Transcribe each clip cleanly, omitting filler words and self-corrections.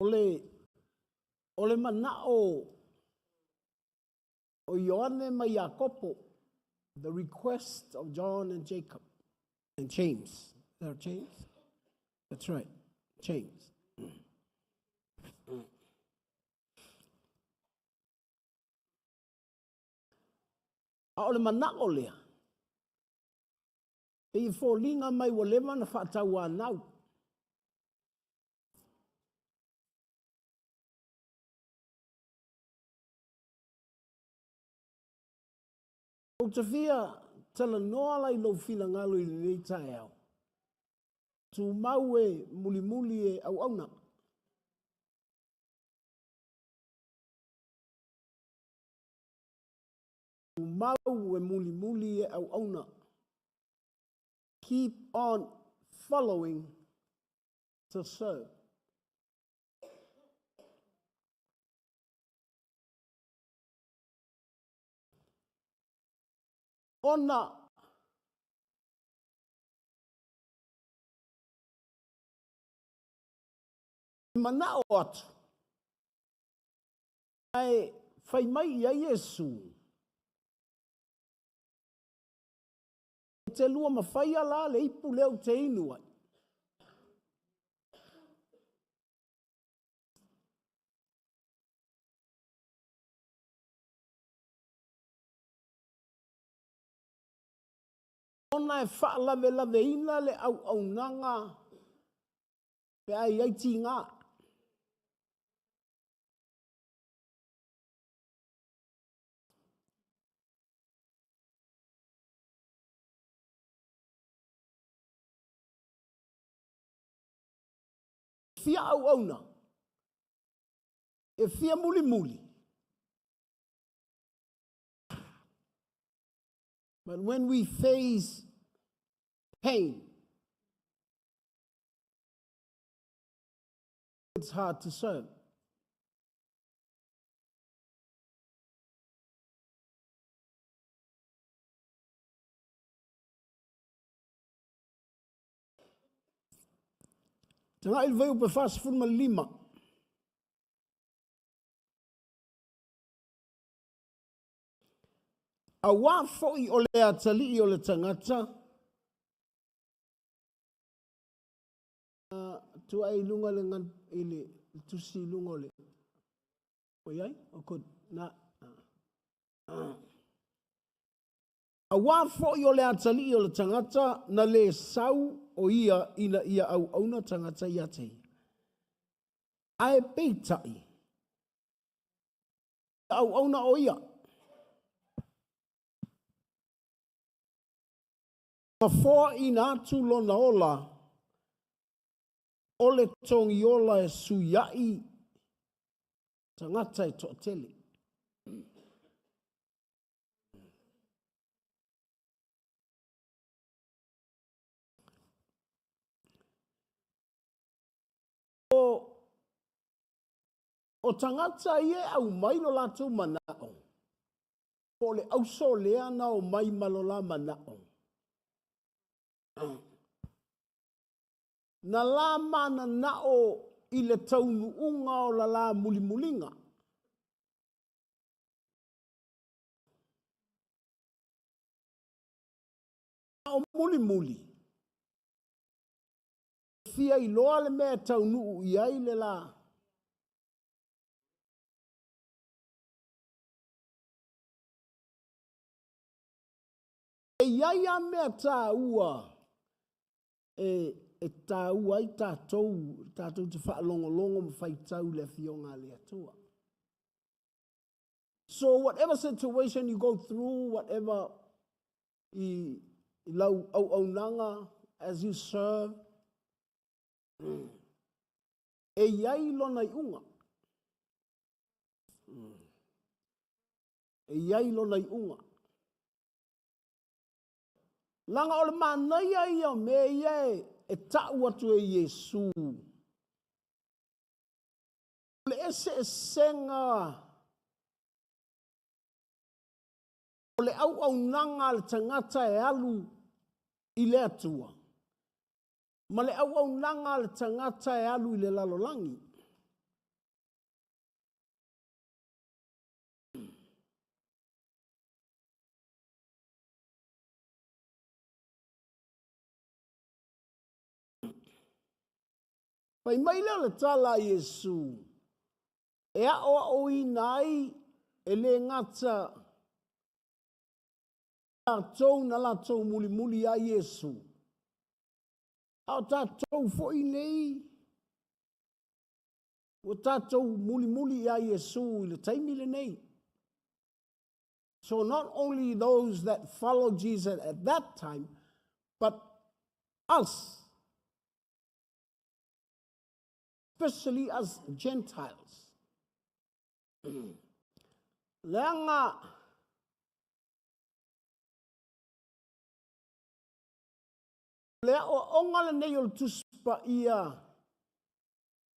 O le, o le manao o Ioane ma Iakopo, the request of John and Jacob and James. Is that James? That's right, James. A o le manao lea, e i foliga mai ua leva ona faatauanau. Ou te fia talanoa la i lou finagalo i lenei taeao. Tumau e mulimuli e auauna. Tumau e mulimuli e auauna. Keep on following to serve. Ona e manao atu, ae fai mai i ai Iesu, E te lua mafaia la le ipu lea ou te inu ai. Ona e faalavelaveina le auaunaga pe a i ai tiga. Fia auauna, e fia mulimuli. But when we face pain, it's hard to serve. Tagai le Fuaiupu 45. Auā foi o le atalii o le tagata, tuai i luga le ngan, i le tusi i luga o le o iai o ko na Auā foi o le atalii o le tagata na lē sau o ia ina ia auauna tagata ia te ia. Ae peitai, auauna o ia. Ma foaina atu lona ola o le togiola e suiaʻi tagata e toatele. O, o tagata ia e aumai lo latou manao, po o le auso lea na omai ma lo la manao. Na la mananao i le taunuuga o la la mulimuliga. A o mulimuli, e fia iloa le mea e taunuu i ai le la. E i ai lava mea taua e taua ai tatou, tatou te faalogologo ma faitau i le Afioga a le Atua. So whatever situation you go through, whatever i lau auaunaga as you serve, e i ai lona iuga. E i ai lona iuga. Leaga o le manaia ia o mea ia e tau atu e Iesu. O le eseesega o le auaunaga a le tagata e alu i le Atua ma le auaunaga a le tagata e alu i le lalolagi. Fai mai lea o le tala a Iesu, e aoaoina ai e le gata latou na latou mulimuli ia Iesu, a o tatou foi nei ua tatou mulimuli ia Iesu i le taimi lenei. So not only those that followed Jesus at that time, but us, especially us Gentiles. Leaga le aoaoga lenei o le Tusi Paia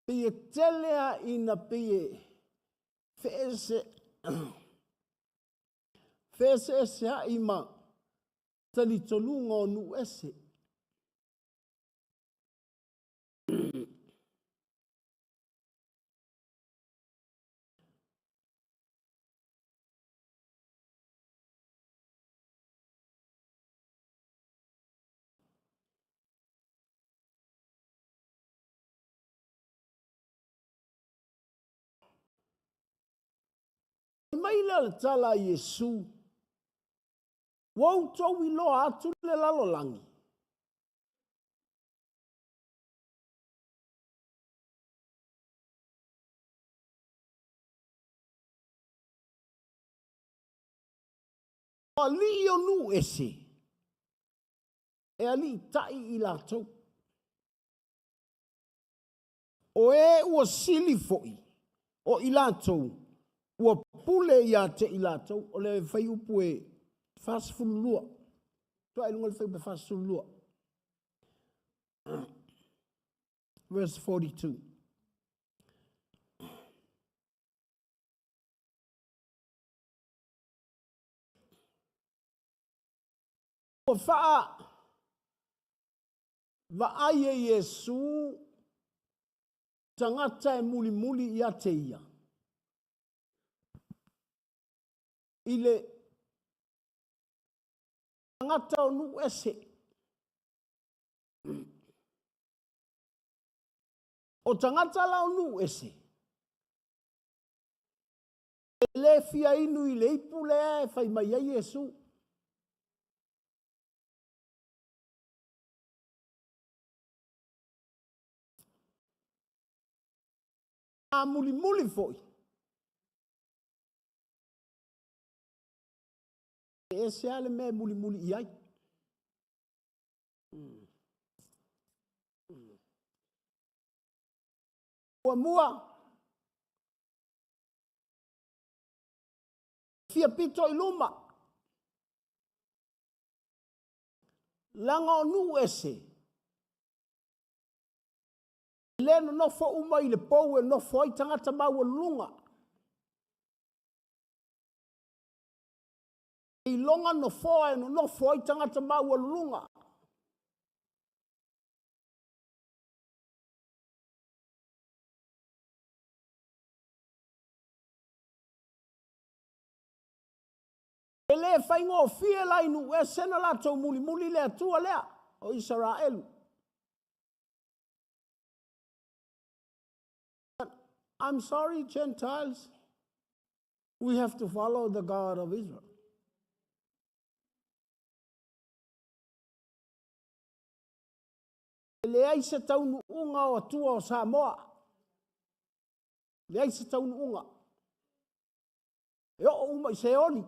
pei e tele a ina pei e feese feeseesea'i ma talitonuga o nuu ese. Fai mai lea o le tala a Iesu, Ua outou iloa atu le lalolagi. O alii o nuu ese, e aliitai i latou. O e ua sili foi o i latou ua pule ia te i latou. O le fuaiupu e 42. Tua i luga le fuaiupu e 42. Verse 42. Ua faa vaai e Iesu tagata e mulimuli ia te ia i le tagata o nuu ese. O tagata la o nuu ese, e le fia inu i le ipu lea e fai mai ai Iesu. A mulimuli foi, e ese lava le mea e mulimuli i ai. Muamua, fia pito i luma, leaga o nuu ese, e le nonofo uma i le pou e nofo ai tagata maualuluga. E iloga nofoa e nonofo ai tagata maualuluga. E le faigofie la i nuu ese na latou mulimuli le Atua lea o Isaraelu. But I'm sorry, Gentiles, we have to follow the God of Israel. E leai se taunuuga o Atua o Samoa. Leai se taunuuga. E oo uma i Seoli.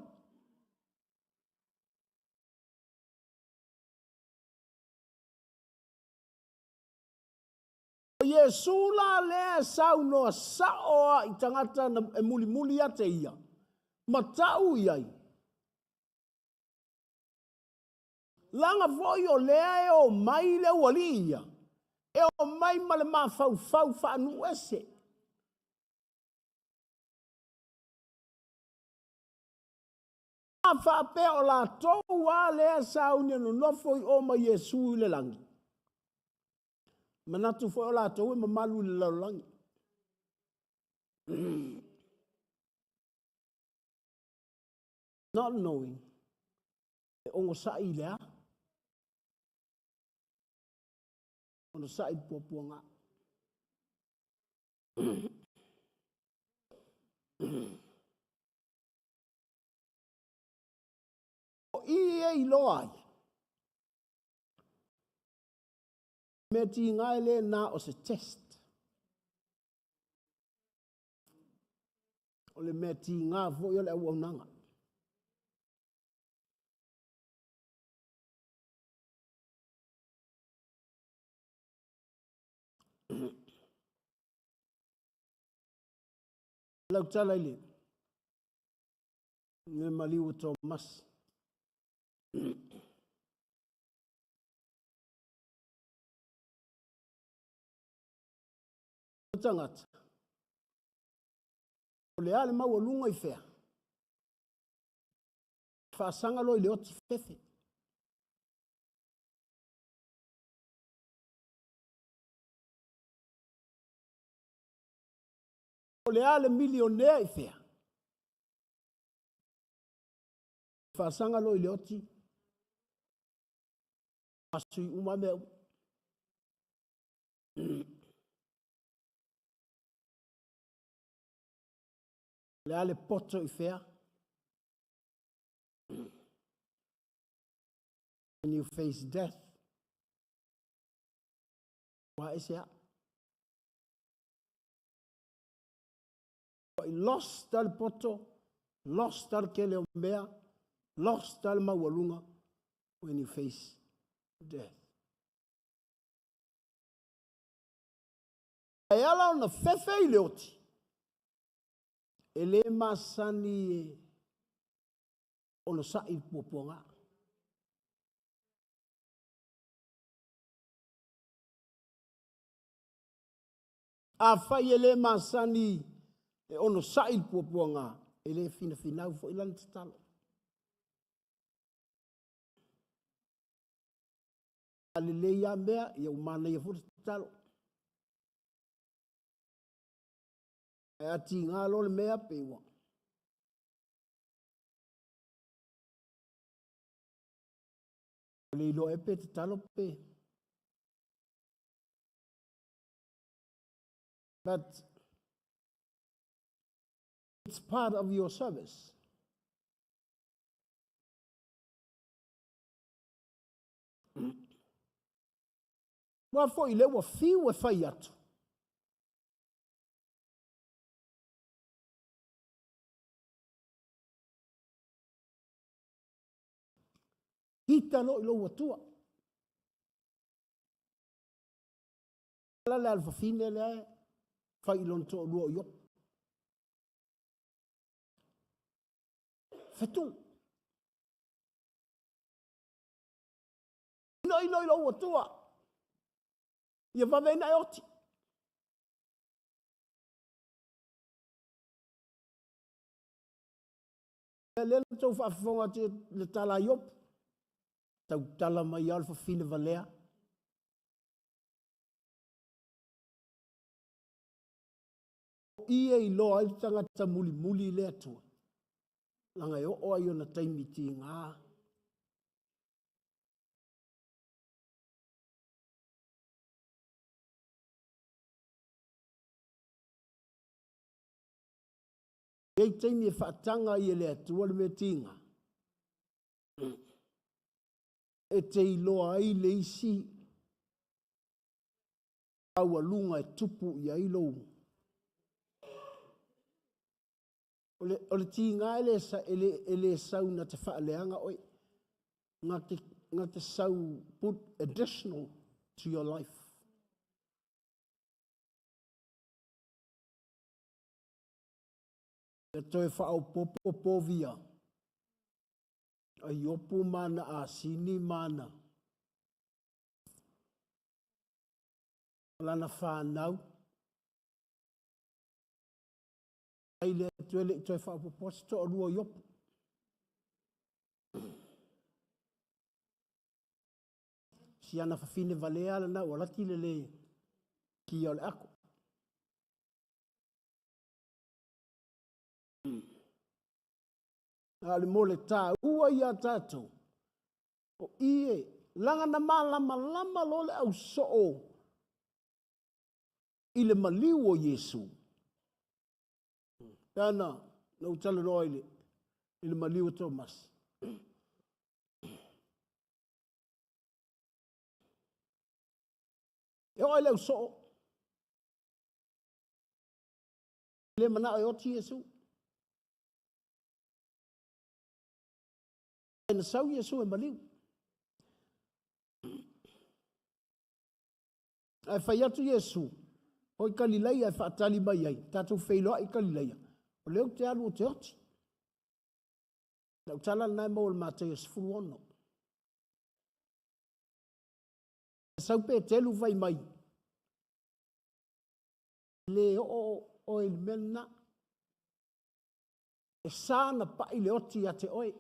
O Iesu la lea e saunoa sao a i tagata e mulimuli ia te ia, ma tau i ai. Leaga foi o lea e omai le aualii ia, e omai ma le mafaufau faanuu ese. A faapea o latou a lea sauni e nonofo i o ma Iesu i le lagi, manatu foi o latou e mamalu i le lalolagi. Not knowing, e ogosai i le a? Onosai i le puapuaga. O i e iloa ai, mea tiga e le na o se test. O le mea tiga foi o le auaunaga. Lau tala i le maliu o Tomasi. O tagata, o le a le maualuga i fea? Faasaga loa i le oti fefe. O le a le milionea i fea? Faasaga loa i le oti, asui uma mea uma. O le a le poto i fea? When you face death, ua ese a. Ua i lost le poto, lost le kele o mea, lost le maualuga when you face death. E ala ona fefe i le oti, e le masani e ono sa'i puapuaga. A fai e le masani e ono sa'i puapuaga, e le finafinau foi lana tatalo. A lelei a mea, ia umanaia foi le tatalo. E atiga loa le mea pe ua. Le iloa e pe tatalo pe. But it's part of your service. Ua foi le ua fiu e fai atu. Hita lo i lo atua. La le alfafine le fai i lona toalua o Iopu. Fetu. Ilo ilo ilo atua. Ia vave ina e oti. Lea na tou faafofoga atu le tala a Iopu. Tautala mai ao le fafine valea. I e iloa ai le tagata mulimuli i le Atua. Laga e oo ai ona taimi tiga. E i taimi e faataga ai e le Atua le mea tiga. E te iloa ai le isi aualuga e tupu i ai lou. O le tiga e le sau na te faaleaga oe. Na te sau put additional to your life. E toe whaopopo povia. A Iopu mana a sini mana. Lana whanau. Ai le atu ele i toe whaopopo se toa lua Iopu. Si ana whawhine valea ala na ua lati le le kia o le ako. A le mo le tā ua ia tātou. O ie, langa na malama lama lo le au soo. I le maliu o Iesu. Pe ana na ou talanoa i le, i le maliu o Tomasi. E oo i le au soo, le manao e oti Iesu. E na sau Iesu e maliu. Ae fai atu Iesu, o i Kalilaia e faatali mai ai, tatou feiloai i Kalilaia, o lea ou te alu ou te oti. Lau tala lena e maua i le Mataio 16. Sau Petelu fai mai, le oo oe i le mea lena. E sa na pai le oti ia te oe.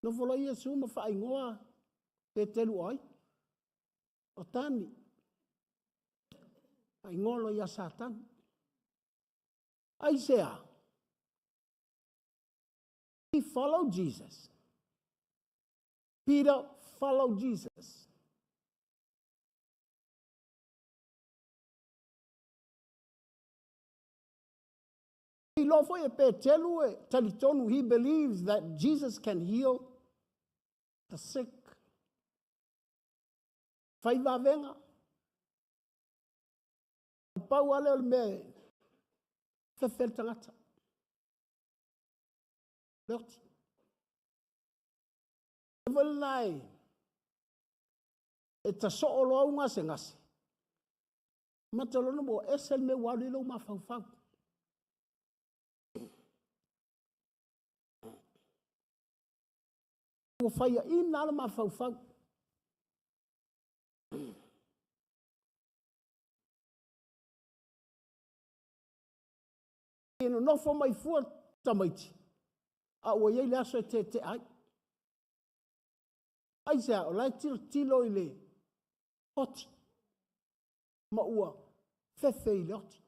Nofo loa Iesu ma faaigoa Petelu o ai? O Tani. Faaigoa loa ia Satani. Aisea? He followed Jesus. Peter followed Jesus. Iloa foi e Petelu e talitonu, he believes that Jesus can heal the sick. Fai vavega. Pau ale o le mea e fefe le tagata. Le oti. E foi lena e e tasoo loa au gasegase. Mata lona ua ese le mea ua alu i lou mafaufau. Ua faiaina le mafaufau. E nonofo mai fua tamaiti, a ua i ai le aso e tetea ai. Aisea, o la e tilotilo i le oti, ma ua fefe i le oti.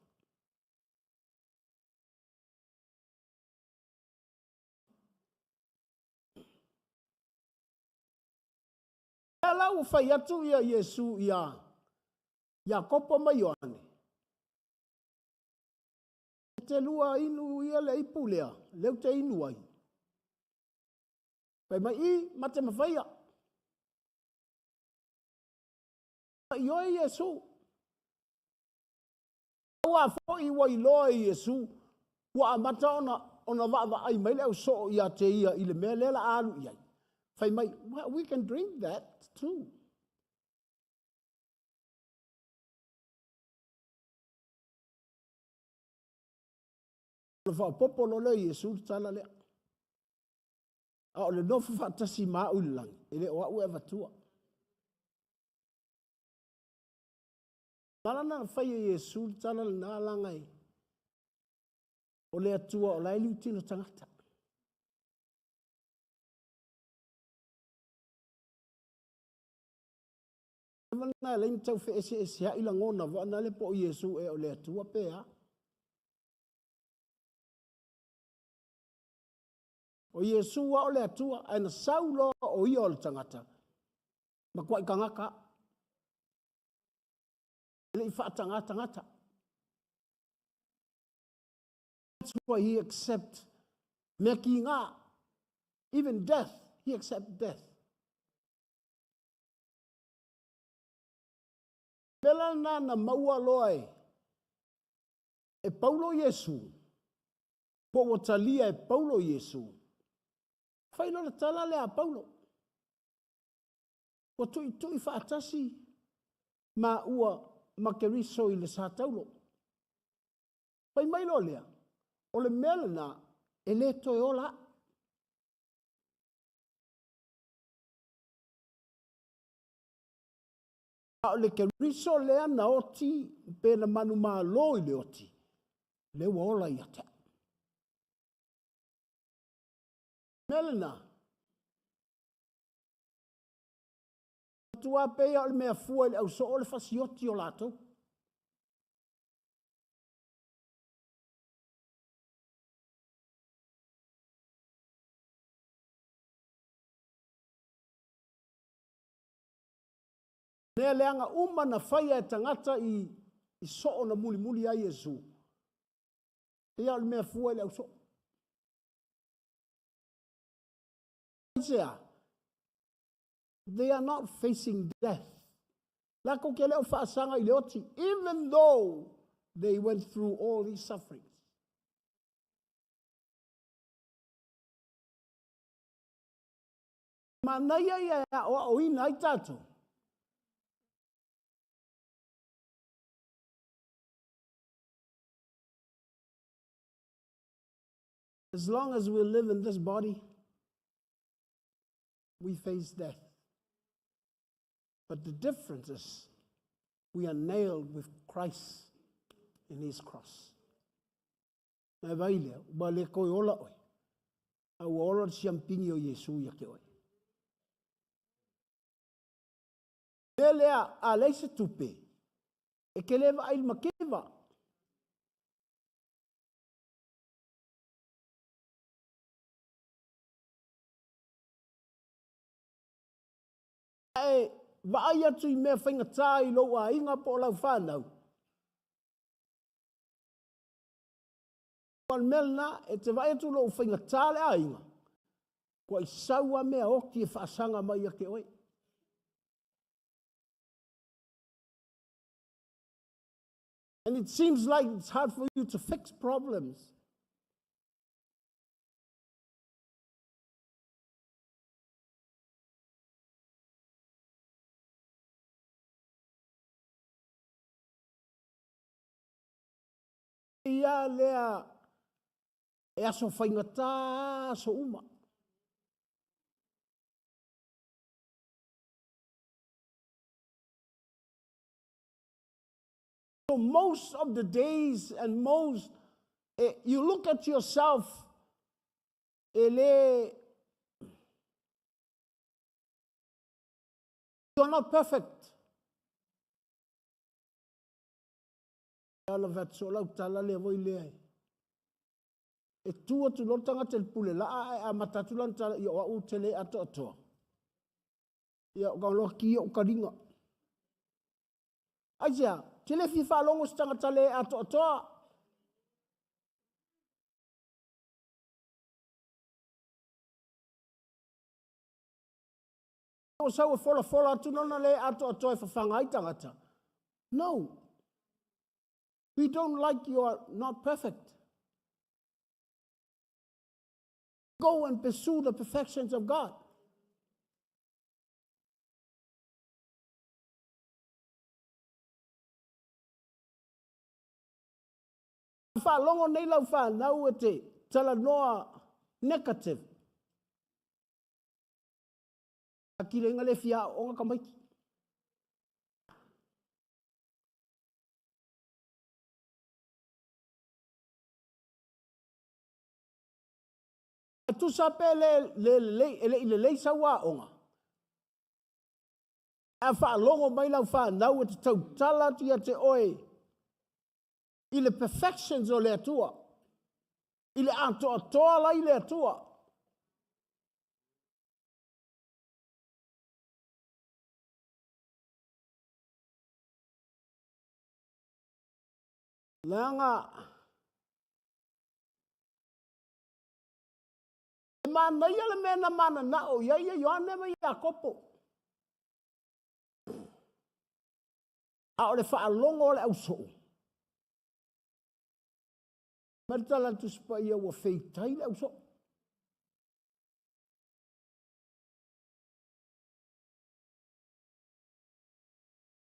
Lea la ua fai atu ia Iesu ia Iakopo ma Ioane, e te lua inu ia le ipu lea, lea ou te inu ai. Fai mai, i, ma te mafaia. Ioe Iesu. Ua foi ua iloa e Iesu, ua amata ona, ona vaavaai mai le au soo ia te ia i le mea lea la alu i ai. Fai mai, well, we can drink that too. Ona faaopoopo loa lea o Iesu le tala lea. A o le nofo faatasi ma au i le lagi, e le o au e avatua. Na na fai e Iesu le tala lena laga e o le Atua o la e liutino tagata. Na le tau feeseesea'i lagona vaana le po o Iesu e o le Atua pe a. O Iesu a o le Atua, ae na sau loa o ia o le tagata, matuai tagata. E le i faataga tagata. That's why he accept mea kiga. Even death, he accept death. Mea la lena na maua loa e e Paulo Iesu, po ua talia e Paulo Iesu. Fai loa le tala lea a Paulo. Ua tuitui faatasi ma ua ma Keriso i le sa taulo. Fai mai loa lea, o le mea lena e le toe ola au. A o le Keriso lea na oti pe na manumalo i le oti, lea ua ola ia te au. Mea lena, matua pei o le mea fua i le ausoo o le fasioti o latou. Mea leaga uma na faia e tagata i I soo na mulimuli ai Iesu. Ia o le mea fua i le ausoo. Aisea? They are not facing death. Latou te le o faasaga i le oti, even though they went through all these sufferings. Manaia ia e aoaoina ai tatou. As long as we live in this body, we face death. But the difference is we are nailed with Christ in his cross. Mai vai lea, ua le koe ola oe. A ua ola le siampini o Iesu ia te oe. Mea lea, a leai se tupe, e te le vaai i le mativa. A e vaai atu i mea faigata i lou aiga po o lau whanau. O le mea lena, e te vaai atu lou faigata le aiga, kua i sau a mea oti e faasaga mai ia te oe. And it seems like it's hard for you to fix problems. Ia lea e aso faigata aso uma. So most of the days and most, you look at yourself, e le, you are not perfect. Ala fai atu so lau tala lea foi lea e. E tu atu loa le tagata i le pule laa ae amata atu lana tala, ia o au ou te le atoatoa. Ia o ka loa ki ou kaliga. Aisea, te le fia faalogo se tagata le atoatoa. Ua sau e folafola atu lona le atoatoa e fafaga ai tagata. No. We don't like you are not perfect. Go and pursue the perfections of God. Faalogo nei lau whanau e te talanoa negative. A kile le fia o ka maiki. Tusa pe le le le le le le sau aoga. A faalogo mai lau whanau e te tautala atu ia te oe i le perfections o le Atua, i le atoatoa la i le Atua. Leaga e manaia le mea na mananao i ai ia Ioane ma Iakopo. A o le faalogo o le ausoo. Mai le tala a le Tusi Paia ua feitai le ausoo.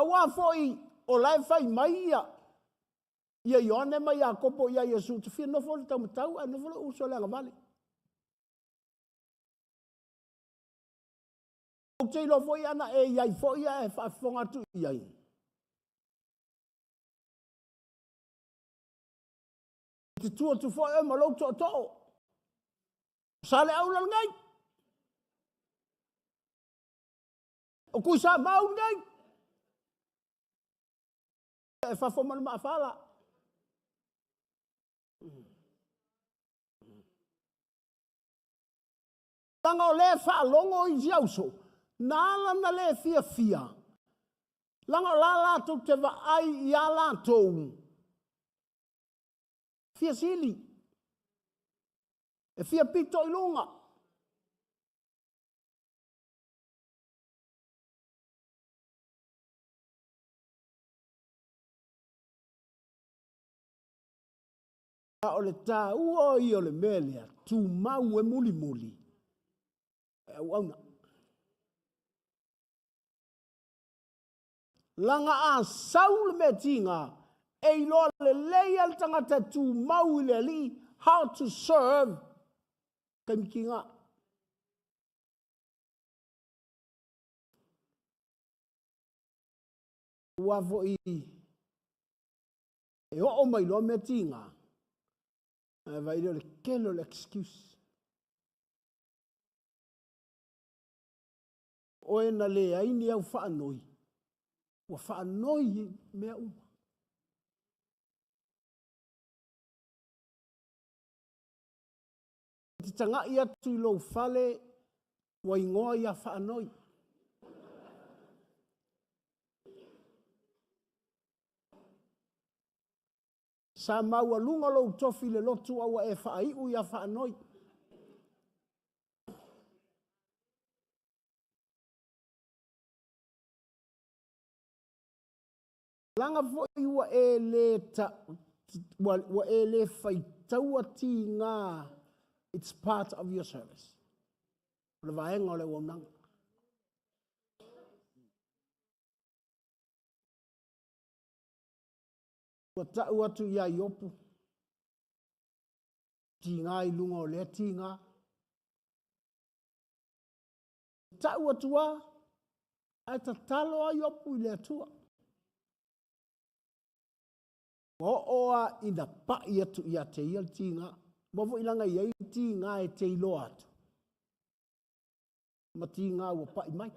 Aua foi o la e fai mai ia ia Ioane ma Iakopo ia Iesu, te fia nofo le taumatau ae nofo le uso le agavale. Ou te iloa foi ana e i ai foi ae faafofoga atu i ai. Te tu atu foi oe ma lou tootoo. Sa le aula lenei. O kui sa mau lenei. E fafo ma le maafala. Leaga o lea e faalogo i si auso, na ala na le fiafia. Leaga o la latou te vaai ia latou fia sili, e fia pito i luga. A o le taua ia o le mea lea, tumau e mulimuli e auauna. Leaga a sau le mea tiga, e iloa lelei e le tagata e tumau i le Alii how to serve taimi tiga. Aua foi e oo mai loa mea tiga, ae vaai lea o le tele o le excuse. Oe na leai ni au faanoi, ua faanoi i mea uma. E te tagai atu i lou fale, ua igoa ia faanoi. Sa maualuga lou tofi i le lotu a ua e faaiu ia faanoi. Leaga foi ua e le ta, ua e le faitaua tiga, it's part of your service. O le vaega o le auaunaga. Ua tau atu ia Iopu, tiga i luga o lea tiga. Tau atu a, ae tatalo a Iopu i le Atua. Ua oo a ina pai atu ia te ia le tiga. Ua foi leaga e i ai tiga e te iloa atu. Ma tiga ua pai mai.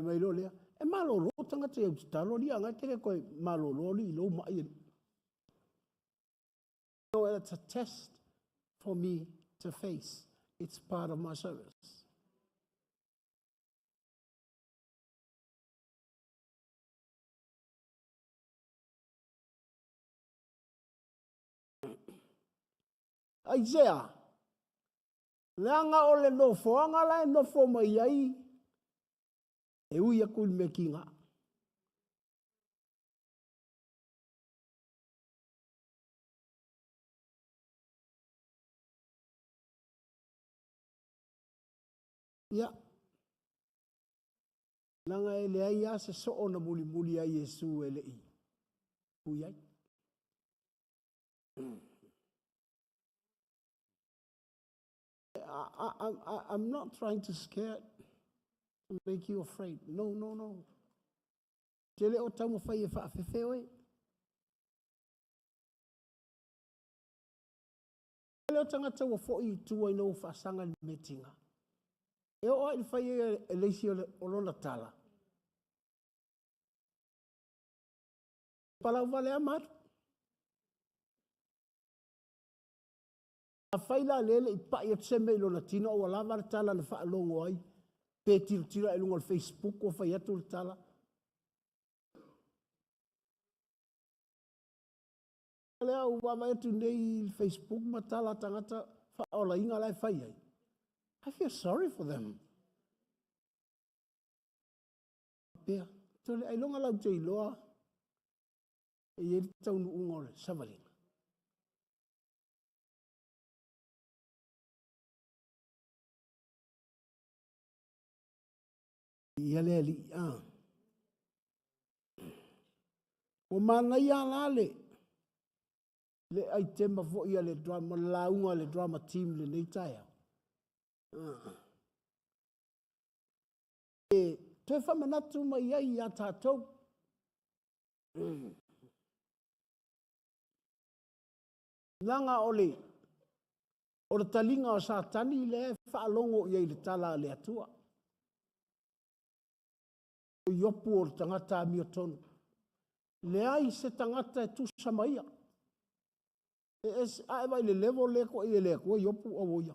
Mai loa lea, e malolo tagata i au tatalo lia ngai te le koe malolo li i lou mai e. No, it's a test for me to face. It's part of my service. Aisea, leaga o le nofoaga la e nofo mai ai, e ui atu i le mea tiga. Ia, leaga e leai lava se soo na mulimuli ai Iesu e le i ui ai. I'm not trying to scare, to make you afraid. No, no, no. Te le o taumafai e faafefe oe. Le o tagata ua foi i tua ina ua faasaga i le mea tiga. E oo lava i le fai ai e le isi o lona tala. Palau vale a ma atu. Afai la lea le i pai atu se mea i lona tino, ua lava le tala na faalogo ai, pe tilotilo i luga o le Facebook ua fai atu le tala. Lea ua vaavaai atu nei i le Facebook ma tala a tagata faaolaina la e fai ai. I feel sorry for them. Pea, tole ailoga lau te iloa e i ai le taunuuga o le savaliga. Ia le Alii, a. Ua manaia la le aitema foi a le drama, le lauga a le drama team lenei taeao. E toe faamanatu mai ai ia tatou. Leaga o le taliga o Satani lea e faalogo i ai i le tala a le Atua. O Iopu o le tagata amiotonu. Leai se tagata e tusa ma ia. E ese, a e vai le level lea ko i e le Atua Iopu au o ia.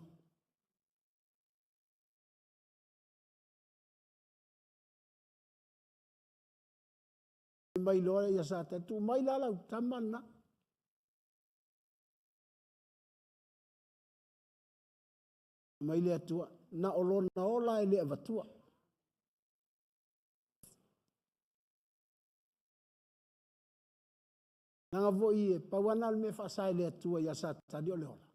Mai loa ia Satani, tuu mai la lau tama lena. Mai le Atua, na o lona ola e le avatua. Leaga foi e pau lava lena o le mea e faasa e le Atua ia Satani o le ola.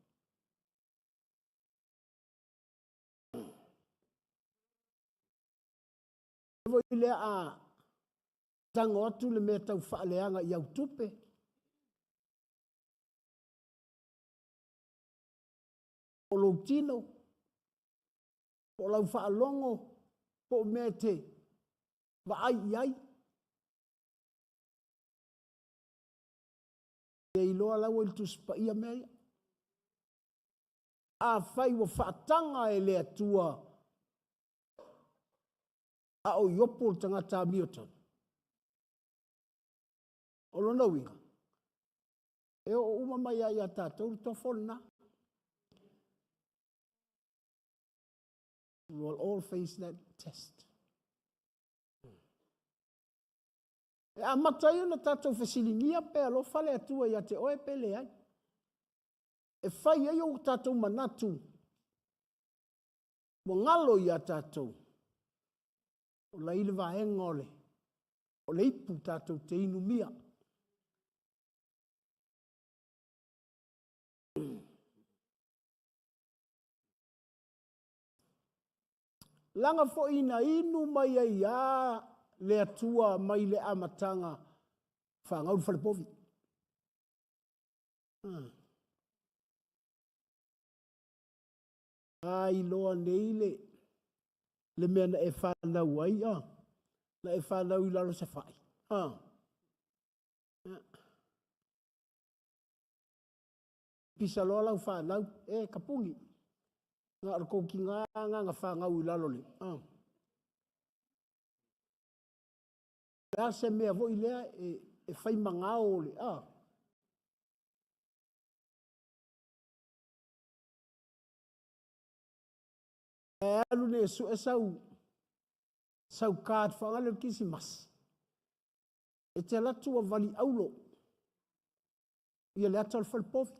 Foi lea a tago atu le mea tau faaleaga i au tupe, po o lou tino, po o lau faalogo, po o mea e te vaai i ai. E iloa la ua i le Tusi Paia mea ia. Afai ua faataga e le Atua a o Iopo le tagata amiotonu, o lona uiga, e oo uma mai lava ia tatou le tofo lena. We will all face that test. E amata ai ona tatou fesiligia pe alofa le Atua ia te oe pe leai. E fai ai o tatou manatu ua galo ia tatou. O la i le vaega o le ipu tatou te inumia. Laga foi na inu mai ai a le Atua mai le amataga fagau le falepovi. A iloa nei le mea na e whanau ai, na e whanau i lalo se whai. Pisa loa lau whanau, e kapungi. Ngā o le kouki ngā ngā ngā whangau i lalo le. Le a se mea voi lea e whai mangao le. E alu ne su e sau card whangale o kisimas. E te latu a vali aulo. Ia le ata o le falepovi.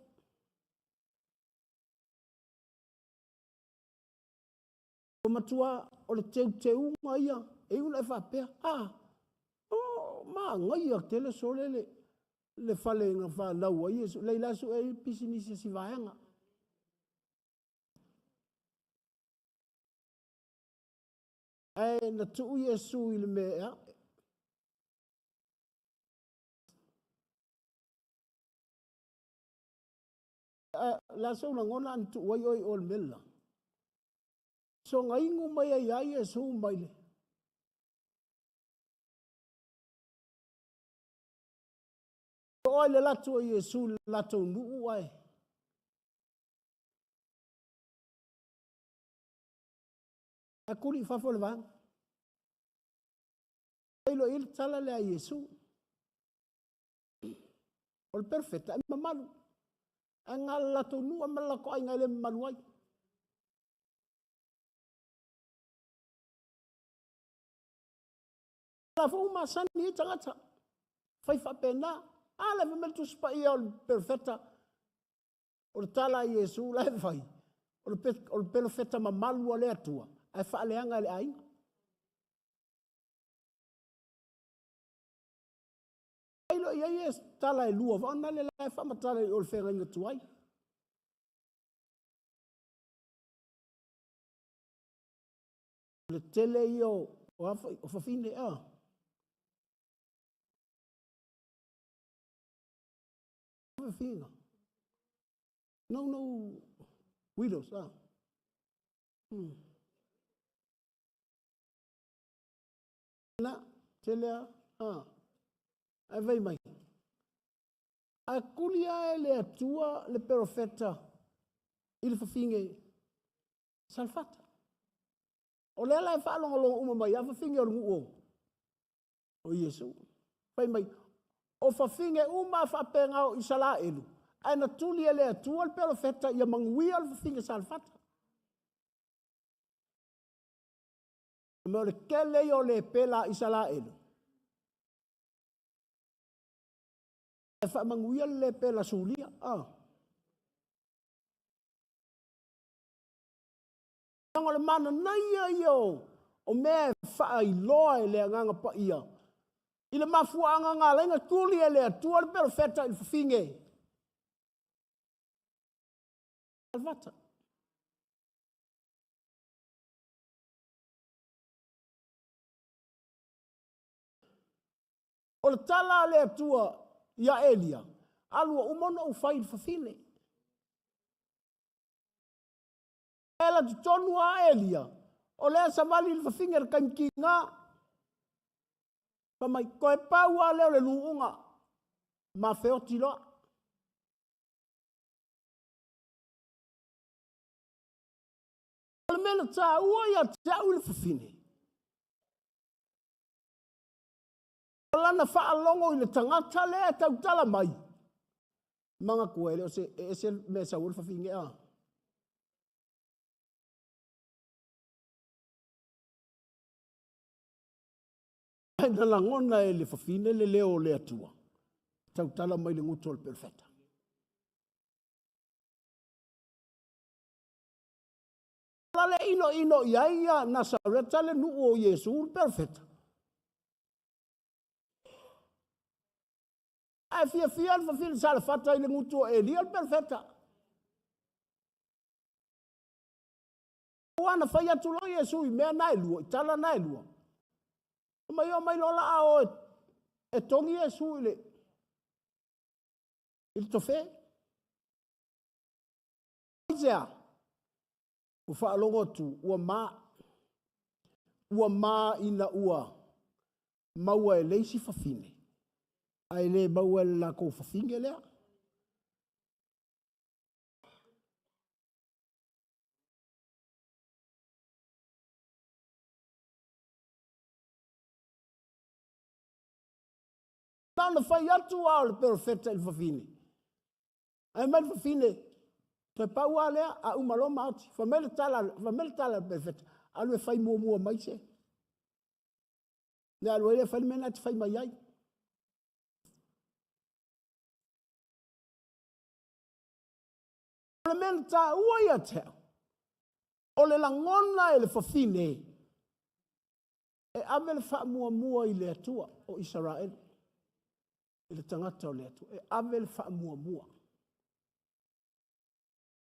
O matua o le teuteunga ia, e iuna e whapea, o ma ngai a tele sole le fale nga whanau ai, leila su e pisinisi si vaenga. Ae na tuu Iesu i le mea. La sau lagona an tuu ai oi o le mela. So ngaingu mai ai ai Iesu mai le. O ai le latu o Iesu le latu nuu ai. A kuli fafo le vang. Ai lo il tala le a Iesu. O le perfecta e mamalu. A ngā latu nuu a malako ai ngai le mamalu ai. La fo masani e tangata. Fai whapena. A le mele tusi paia o le perfecta. O le tala a Iesu la e fai. O le pelofeta mamalu a le Atua. Ae faaleaga e le aiga. Ai lo ia e tala e lua. Vaona le la e whamatala i o le whenga inga tuai. Le tele i o whawhine a. Whawhina. No, widows a. Na, tele a. Ai vai mai. A kulia e le Atua le profeta i le whawhinge Salfata. O le ala e whaalongolongo uma mai, a whawhinge o le ngu o Iesu. Fai mai, o whawhinge uma whapenga o Isalaelu. Ae na tuli e le Atua le profeta ia manguia le whawhinge Salfata. Me o le kele i o le pela Isalaelu. E faamanuia le lepela Sulia. Ah. O le mananaia ia o mea e faailoa e le Agaga Paia i le mafuaaga na ala ai ona tuli e le Atua le perofeta i le fafine. Alvata. O le tala a le Atua ia Elia, alu ua uma ona ou fai i le fafine. E alu atu tonu a Elia, o lea savali i le fafine le taimi tiga. Fai mai, toe pau lava lea o le luuga, ma feoti loa. O le mea na taua ia te au i le fafine, o lana faalogo i le tagata lea e tautala mai, manatua e le o se e ese le mea e sau ai le fafine a. Ae na lagona e le fafine le leo o le Atua, tautala mai le gutu o le perofeta. La le ino ino i ai ia Nasareta le nuu o Iesu le perofeta. Ae fiafia le fafine Salafata i le gutu o Elia le perofeta. Ua na fai atu loa Iesu i mea na e lua, i tala na e lua. Mai o mai loa la a o e togi Iesu i le tofe. Aisea? Ua faalogo atu ua ma. Ua ma ina ua maua e le isi fafine, ae le maua e le latou fafine lea. Na ona fai atu lava o le perofeta i le fafine. Ae mai le fafine, toe pau lava lea, a uma loa maoti. Fai mai le tala, fai mai le tala a le perofeta, alu e fai muamua mai se. Le alu ai lea fai le mea na te fai mai ai. O le mea na taua ia te au, o le lagona e le fafine e ave le faamuamua i le Atua o Isaraelu, i le tagata o le Atua, e ave le faamuamua.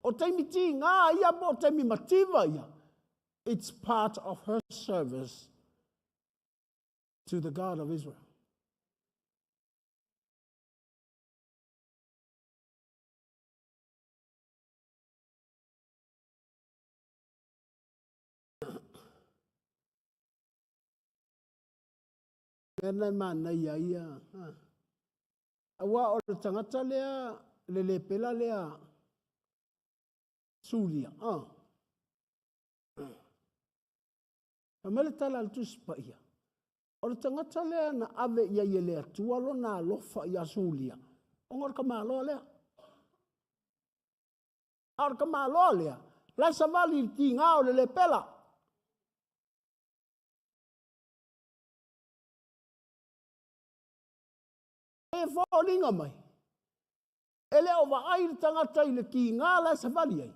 O taimi tiga ia po o taimi mativa ia, it's part of her service to the God of Israel. Mea na e manaia ia. Aua o le tagata lea, le lepela lea, Sulia. Fai mai le tala a le Tusi Paia, o le tagata lea na ave i ai e le Atua lona alofa ia Sulia, ona o le tamaloa lea. A o le tamaloa lea, la e savali i le tiga o le lepela. E foliga mai, e le o vaai le tagata i le tiga la e savali ai.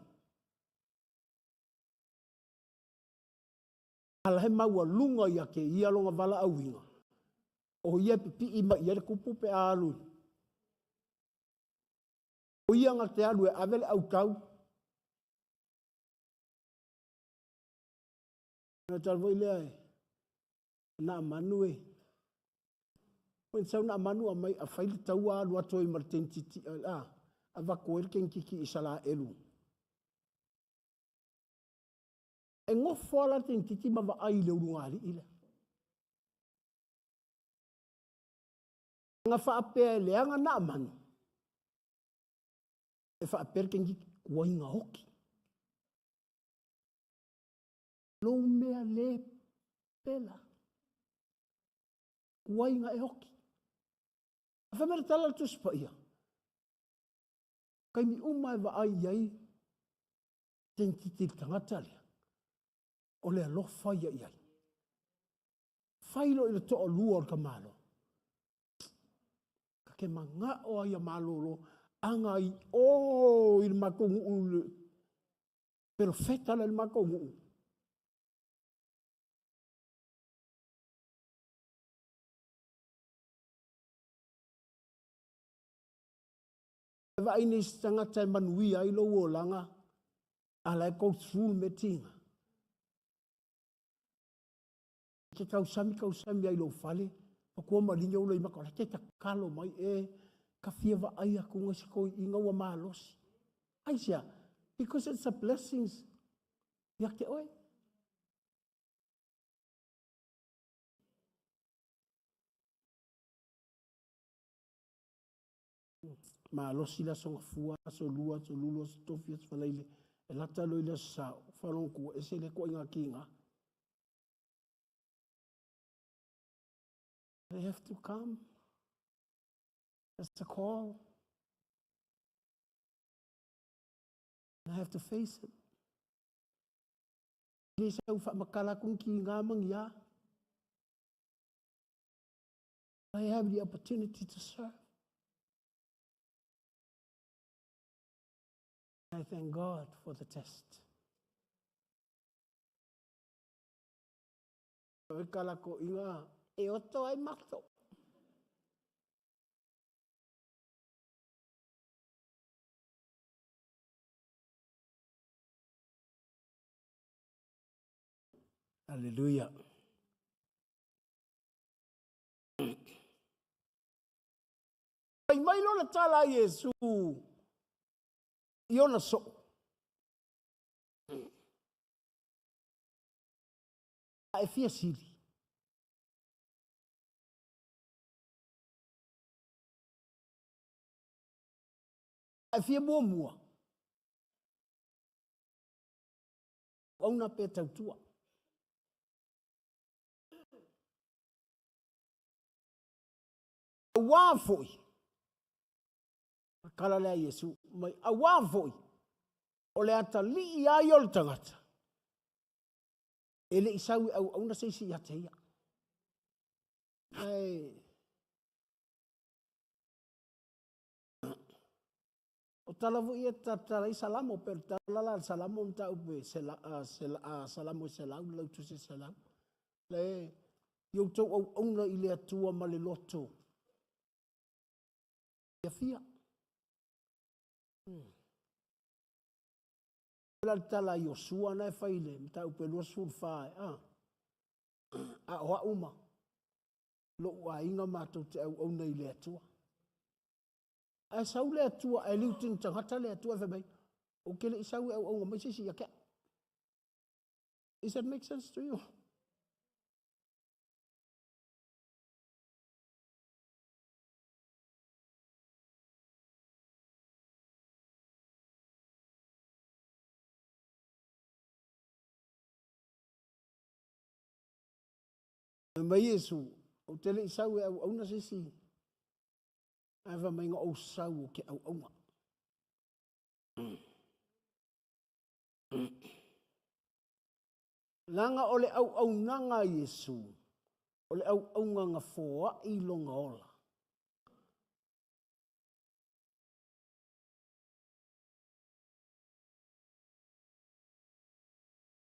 A la e maualuga ia te ia lona valaauina, o ia e pipii mai i ai le tupu pe a alu. O ia na te alu e ave le autau. Na tala foi lea e na manu e. Oi sau na manu a mai a fai le taua alu atu ai ma le tenititi a avatu ai le tenititi i Salaelu. E nofo ala le tenititi ma vaai i le ulugalii lea. Na faapea e leaga Naamani, e faapea le tenititi, ua iga oki. Lou mea le pela, ua iga e oki. A fai mai le tala a le Tusi Paia, taimi uma e vaai i ai tenititi i le tagata lea, o le alofa ia i ai. Fai loa i le toalua o le tamaloa. Te manao lava ia malolo aga i o i le matou nuu i le perofeta la i le matou nuu. E vaai nei se tagata e manuia ai lou olaga, a la e go through le mea tiga. E te tausami tausami ai i lou fale, matua maligi ou loimata, o la e te tatalo mai e ta fia vaai atu i se toeaina ua malosi. Aisea? Because it's a blessings ia te oe. Malosi le Aso Gafua, Aso Lua, Aso Lulu, Aso Tofi, Aso Faraile, e lata loa i le Aso Sa, ou faalogo atu ua ese lea ituaiga tiga. They have to come. That's a call. And I have to face it. E le sau faamatala atu ni tiga ma ni a. I have the opportunity to serve. I thank God for the test. O kalakoʻiga e oto ai matou. Aleluia. Fai mai loa le tala a Iesu i ona soo. A e fia sili. A e fia muamua. Auauna pe tautua. Auā foi, tala lea a Iesu mai, auā foi, o le atalii lava ia o le tagata, e le i sau e auauna se isi ia te ia. Ae o tala foi ia talatala ai Salamo, pe o le tala la a le Salamo mataupu e Salamo e 100, le lautusi e 100. Le i outou auauna i le Atua ma le loto fiafia. La le tala a Iosua na e fai i le mataupu e 24, a, a o au ma lou aiga matou te auauna i le Atua. Ae sau le Atua, ae liutini tagata le Atua e fai mai, ou te le i sau e auauna mai se isi ia te au. Does that make sense to you? Fai mai Iesu, ou te le i sau e auauna se isi, ae fai mai na ou sau ou te auauna. Leaga o le auaunaga a Iesu, o le auauna na foai lona ola.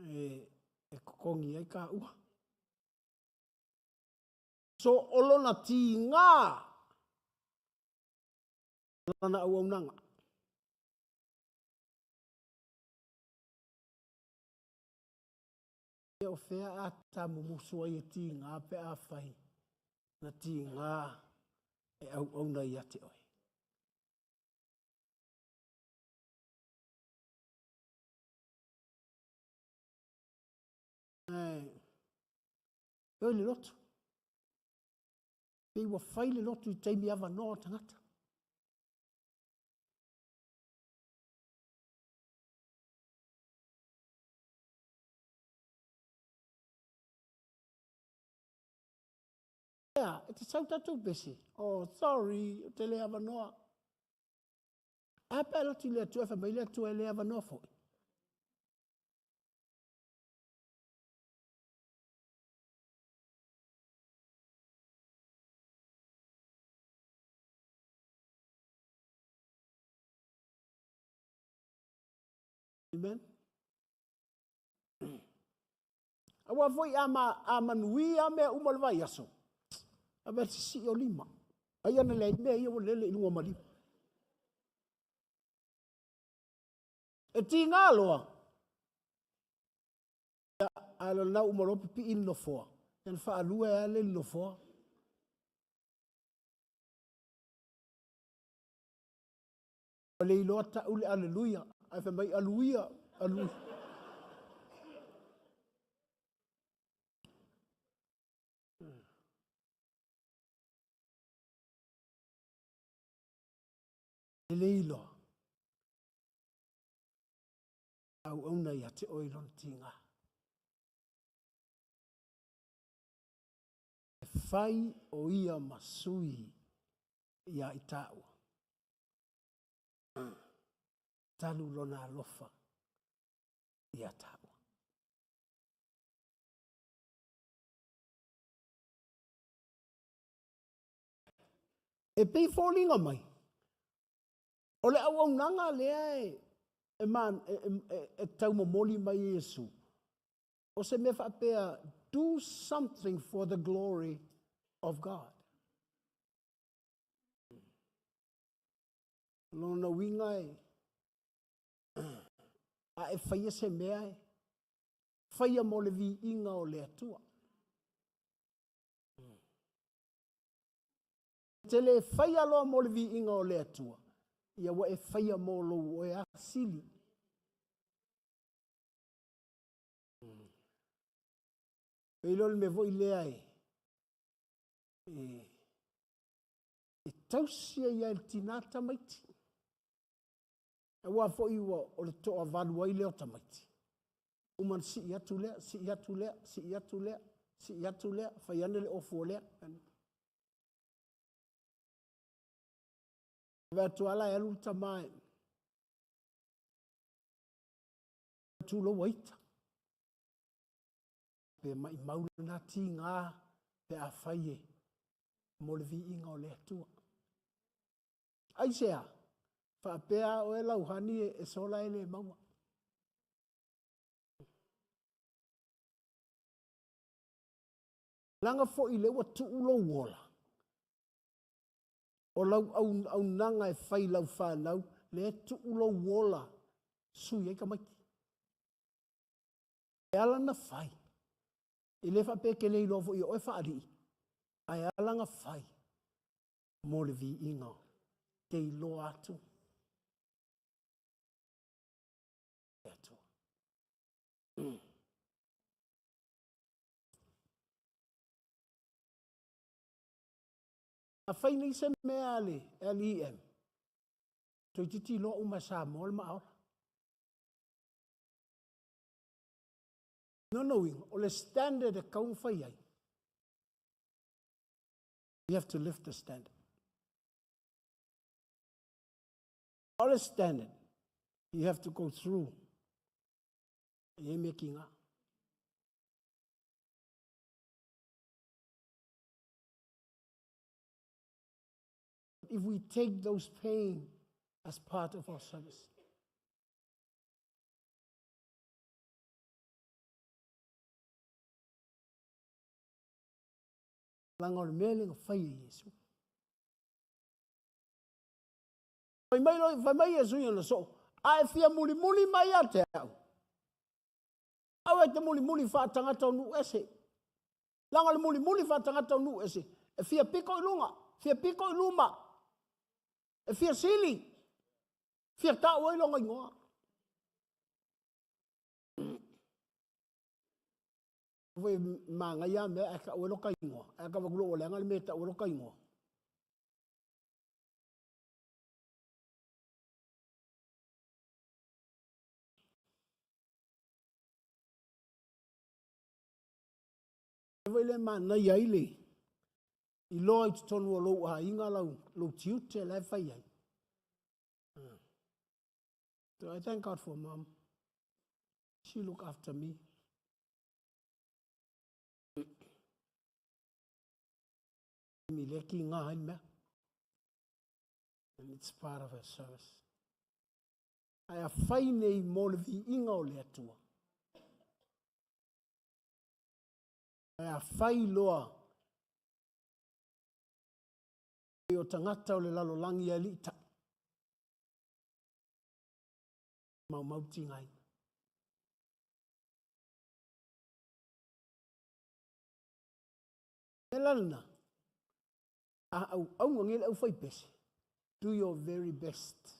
E totogi ai taua. So o lona tiga lana auaunaga. Ia o fea a tamumusu ai e tiga pe afai na tiga e auauna ia te oe. Ae, oi le lotu. Pei ua fai le lotu i taimi avanoa o tagata. Ea, e te sau tatou pese. Oh, sorry, ou te le avanoa. A pe alu atu i le Atua, fai mai le Atua e le avanoa foi. Amen. Aua foi a, ma, a manuia mea uma o le vaiaso, a mea sisii o lima. Ai ana leai mea ia ua lele i luga o maliu. E tiga loa, a lo lau uma loa pipii le nofoa, ia na faalua e ale le nofoa. Ua le iloa tau le aleluia, ae fai mai aluia, aluia. E le iloa. Auauna ia te oe i lona tiga. E fai o ia ma sui ia i tāua. Talu lona alofa ia tāua. E pei foliga mai, o le auaunaga lea e, e, e, e, e taumomoli mai e Iesu, o se mea faapea, do something for the glory of God. Lona uiga e, a e faia se mea e, faia mo le viiga o le Atua. Te le faia loa mo le viiga o le Atua, ia ua e faia mo lou oe asili. Pei lea o le mea foi lea e, e, e tausi ai e le tinā tamaiti. Aua foi ua o le toavalu ai lea o tamaiti. Uma na sii atu lea, sii atu lea, sii atu lea, sii atu lea, fai ane le ofu o lea. Vaai atu ala e alu le tama e tulou ita. Pe maimau lena tiga pe afai e mo le viiga o le Atua. Aisea? Faapea oe lau honey e sola e le maua. Leaga foi lea ua tuu lou ola, o lau auaunaga e fai i lau fanau, lea e tuu lou ola sui ai tamaiti. E ala na fai, e le faapea e te le iloa foi e oe faalii, ae ala na fai mo le viiga te iloa atu le Atua. A fai nei se mea a le LEM, toeitiiti iloa uma e Samoa le maaola. Lona uiga, o le standard e tatau ona fai ai, we have to lift the standard. O le standard, you have to go through. E i ai mea tiga. If we take those pain as part of our service, leaga o le mea lea na fai e Iesu. Fai mai, fai mai Iesu i ona soo, a e fia mulimuli mai ia te au. Aua e te mulimuli faatagata o nuu ese. Leaga o le mulimuli faatagata o nuu ese, e fia piko i luga, fia piko i luma, e fia sili, fia tau ai lona igoa. Foi manaia lava mea ae tau ai lota igoa. Ae tau atu loa ua leaga le mea e tau ai lota igoa. Foi le manaia ai le iloa i totonu o lou aiga lau, lou tiute la e fai ai. So I thank God for mom. She look after me. Mi le ki ngā ai mea. And it's part of her service. Ae afai nei mo le viiga o le Atua, ae afai loa o tagata o le lalolagi e aliitai, maumau tigaina. E la lena, a auauga nei le aufaipese, do your very best.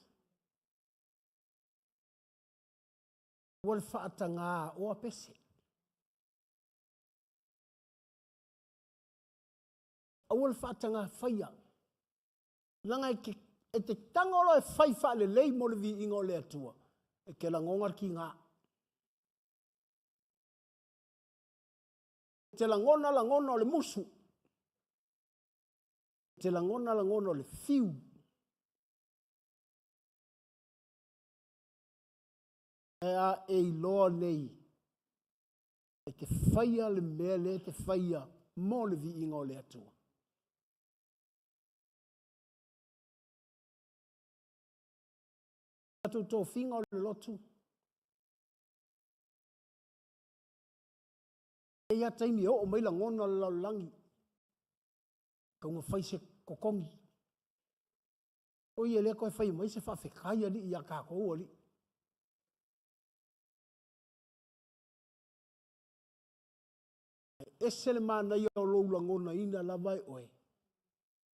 Ua le faatagā oa pese. Aua le faatagā faia. Leaga e te, e te tago loa e fai faalelei mo le viiga o le Atua, e te lagona le tiga. E te lagona lagona o le musu. E te lagona lagona o le fiu. Ae a e iloa nei e te faia le mea lea e te faia mo le viiga o le Atua. Tatou tofiga o le lotu. E i ai taimi e oo mai lagona o le lalolagi, tau fai se totogi. O ia le toe fai mai se faafetai alii iā tatou alii. E ese le manaia o lou lagonaina lava e oe.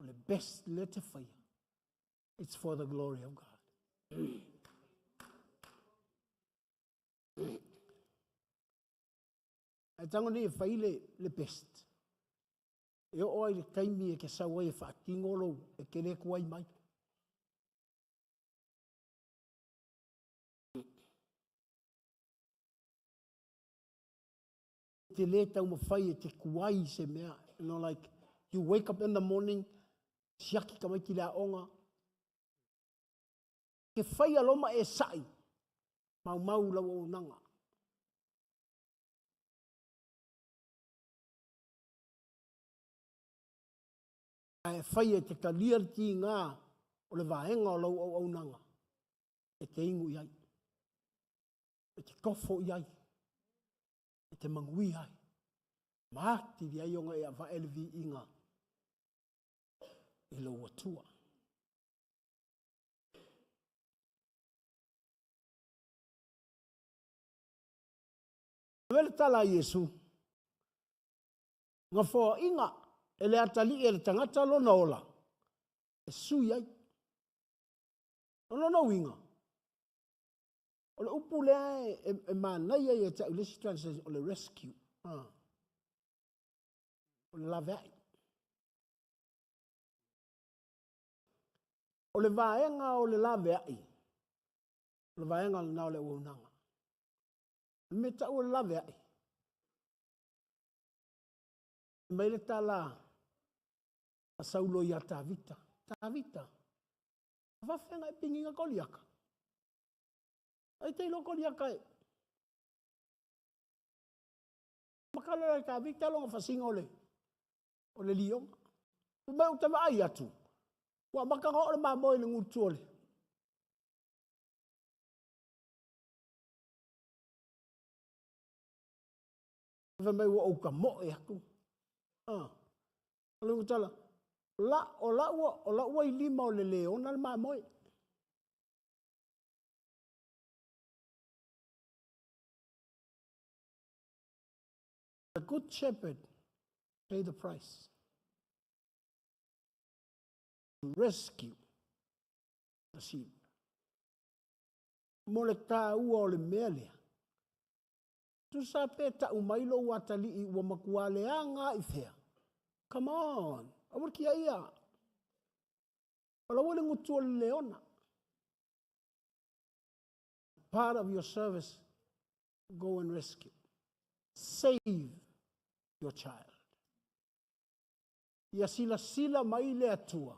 O le best lea te faia. It's for the glory of God. Ae tago nei e fai le, le best. E oo ai le taimi e te sau ai e faatino lou, e te le tuai mai. Te le taumafai e te tuai i se mea. You know, like, you wake up in the morning, siaki tamaiti le aoga. Ke whai aloma e sa'i, maumau lau auaunaga. Ae fai e te talia le tiga o le vaega o lau auaunaga e te inu i ai, e te tofo i ai, e te manuia ai, ma atili ai ona e avae le viiga i lou Atua. Fai mai le tala a Iesu, Gafoaiga e le atalii e le tagata lona ola e sui ai. O lona uiga, o le upu lea e, e, e manaia ia te au i le isi translation, o le rescue. Ah. O le laveai. O le vaega o le laveai, o le vaega lena o le auaunaga. O le mea tau o le laveai, mai le tala a Saulo iā Tavita. Tavita, faafefea e pigina Koliata? Ai te iloa Koliata e. Makala le Tavita lona fasiga o le o le lioga. Fai mai ou te vaai atu, ua amata ona oo le mamoe i le gutu o le Fai mai ua ou tamoe atu. Ah. O le tala, la, o lau, o lau ai lima o le leona le mamoe. The good shepherd pay the price. To rescue the sheep. Mo le tāua o le mea lea. Tusa pe ta'u mai lou atalii ua matua leaga i fea. Come on, aua le kiaia. O lau le gutu o le leona. Part of your service, go and rescue. Save your child. Ia silasila mai le Atua,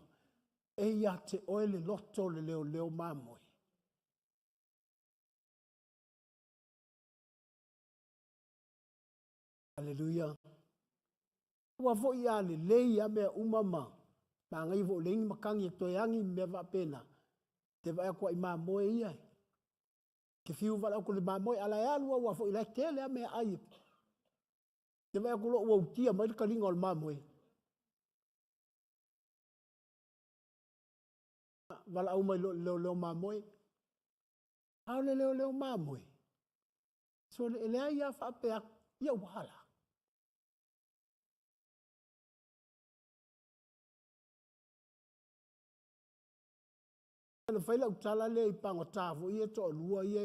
e ia te oe le loto o le leoleo mamoe. Aleluia. Ua foi a lelei a mea uma ma magai fo leai ni matagi e toe agi mea faapena. Te vaai atu ai mamoe ia. Ke fiu valaau atu i le mamoe a o la e alu lava aua foi o la e tele lava meaai. Te vaai atu loa ua utia mai le kaliga o le mamoe. Valaau mai loa i le leoleo mamoe. A o le leoleo mamoe, sole e leai lava faapea atu, ia ua a la? Na fai lau tala lea i pagota foi ia e toalua ia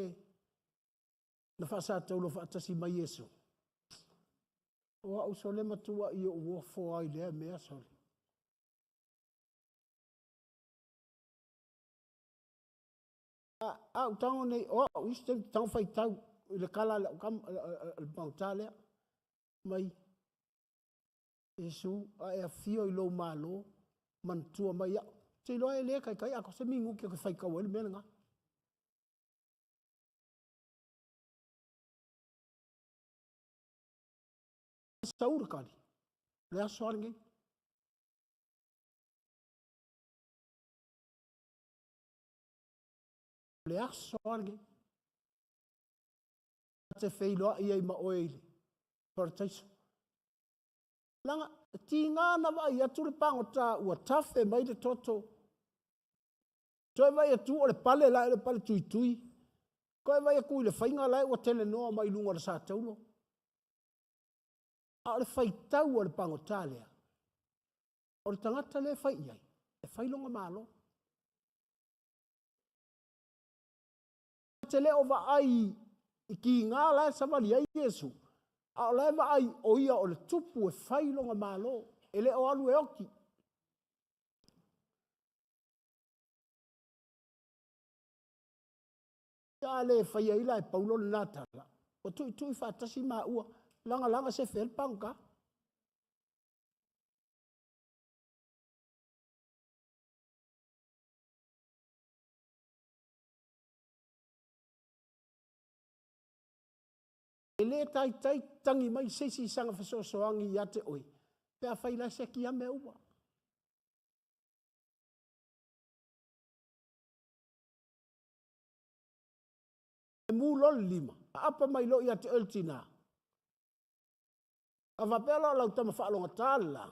na faasataulo faatasi mai Iesu. O au sole e matuai ou ofo lava i lea mea sole. A ou tago nei, o au isi taimi ou te tago faitau i le tala a le pagota lea, mai Iesu a e afio i lou Malo, manatua mai au. Ou te iloa e le taitai atoa se minute ou te faitau ai le mea lena. Sau le tali, o le aso lava lenei. O le aso lava lenei. Ta te feiloai ai ma oe i le parataiso. Leaga, e tiga na vaai atu le pagota ua tafe mai le toto. Toe vaai atu o le pale la e o le pale tuitui. Toe vaai atu i le faiga la e ua telenoa mai luga o le sataulo. A o le faitau a le pagota lea, o le tagata lea e fai i ai, e fai lona malo. Ta te le o vaai i tiga la e savali ai Iesu, a o la e vaai o ia o le tupu e fai lona malo, e le o alu e oti. A le faia ai la e Paulo lena tala, ua tuitui faatasi maua, lagalaga sefe ai le pagota. E le taitai tagi mai se isi i sana fesoasoani ia te oe, pe afai la e seki lava mea uma. E mu loa le lima, aapa mai loa ia te oe le tina. A faapea la o lau tama faalogata le la,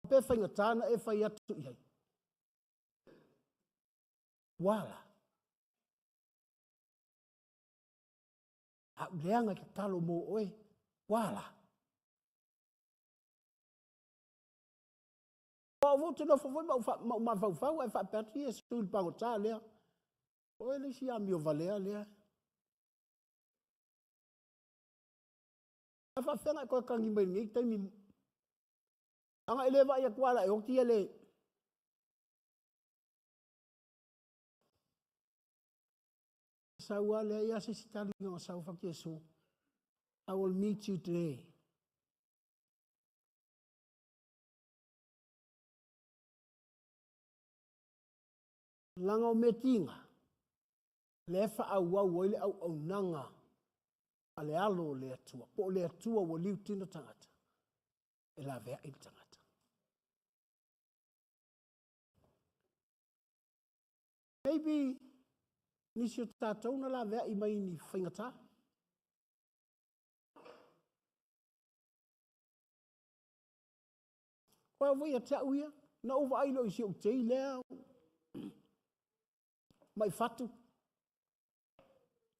pe faigata na e fai atu i ai. Ua la. A ou leaga i tatalo mo oe, ua la. O au foi ou te nofo foi ma ou mafaufau ae faapea atu Iesu i le pagota lea, o oe le isi amio valea lea. A faapefea ona e toe tagi mai i lenei taimi? Ana e le vaai atu lava o le a e oti e le. Sau lava leai lava se isi tali na sau, fai atu Iesu, I will meet you today. Leaga o mea tiga, lea e faaauau ai le auaunaga a le alo o le Atua, po o le Atua ua liutino tagata, e laveai le tagata. Maybe nisi o tatou na laveai mai ni faigata. Koe foi ia te au ia, na ou vaai loa i si ou tei lea mai fatu,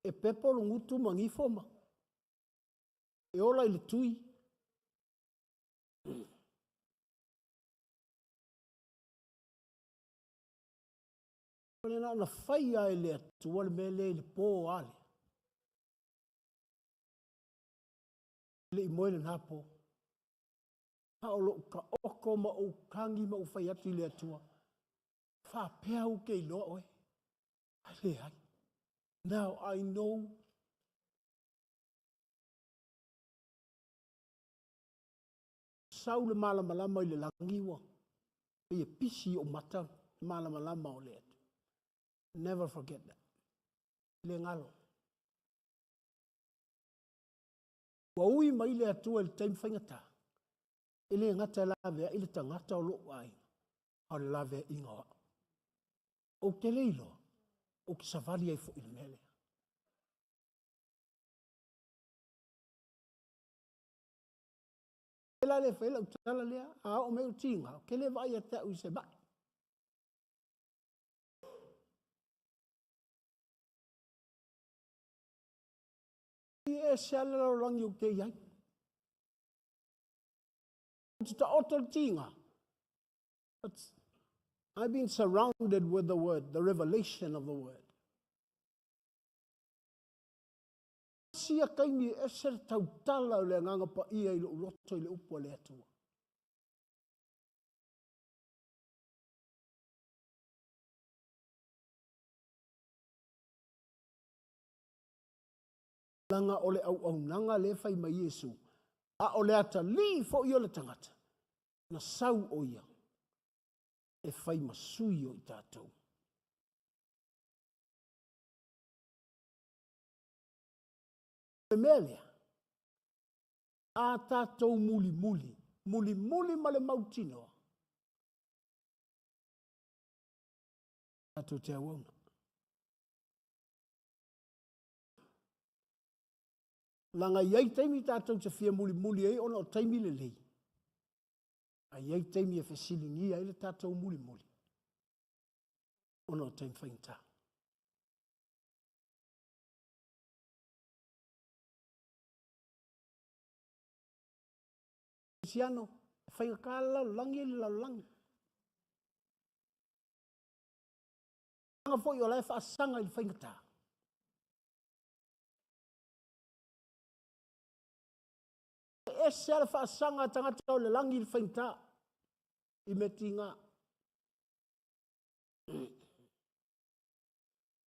e pepo le gutu ma gifo ma e ola i le tui. O le na ona faia e le Atua le mea lea i le po ale. E le i moe lena po. A o lou taoto ma ou tagi ma ou fai atu i le Atua, faapea ou te iloa oe. Ai leai. Now I know. Sau le malamalama i le lagi ua pei e pisi i ou mata le malamalama o le Atua. Never forget that. Le galo. Ua ui mai le Atua i le taimi faigata, e le gata e laveai le tagata o lou aiga, a o le laveaiga o au. Ou te le iloa, ou te savali ai foi i le mea lea. La le fai lau tala lea, a oo mai ou tiga, ou te le vaai ia te au i se mai. E ese lava le lalolagi ou te i ai. Ou te taoto le tiga. But I've been surrounded with the word, the revelation of the word. Sia taimi e ese le tautala o le agaga paia i lou loto i le upu a le Atua. Leaga o le auaunaga lea e fai mai Iesu, a o le atalii foi o le tagata, na sau o ia e fai ma sui o i tatou. O le mea lea, a tatou mulimuli, mulimuli ma le mautinoa, tatou te auauna. Leaga e i ai taimi tatou te fia mulimuli ai ona o taimi lelei, a i ai taimi e fesiligia ai le tatou mulimuli ona o taimi faigata. Kerisiano, e faigata le lalolagi e le lalolagi. Leaga foi o la e faasaga i le faigata. E ese lava le faasaga a tagata o le lagi i le faigata, i mea tiga.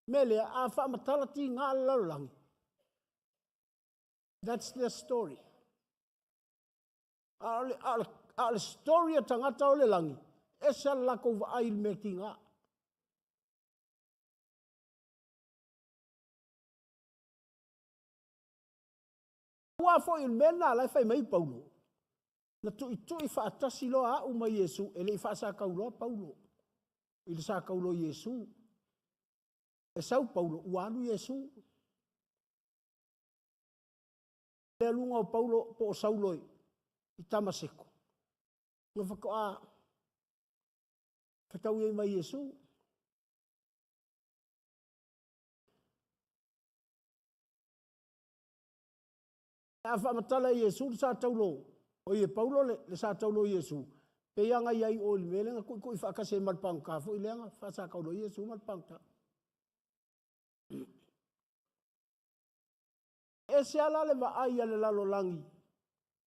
Mea lea, a faamatala tiga le lalolagi, that's their story. A o le story a tagata o le lagi, ese lava le latou vaai i le mea tiga. Aua foi o le mea lena la e fai mai Paulo, na tuitui faatasi loa au ma Iesu, e le i faasatauloa Paulo i le sataulo Iesu. E sau Paulo, ua alu Iesu. Le aluga o Paulo po o Saulo i Tamaseko, na faatoa fetaui ai ma Iesu. A faamatala e Iesu le sa taulo, o ie Paulo le sa taulo Iesu, pei lava na i ai o i le mea lea na tuitui faatasi ai ma le pagota foi lea na faasataulo ai Iesu ma le pagota. E ese lava la le vaai a le lalolagi,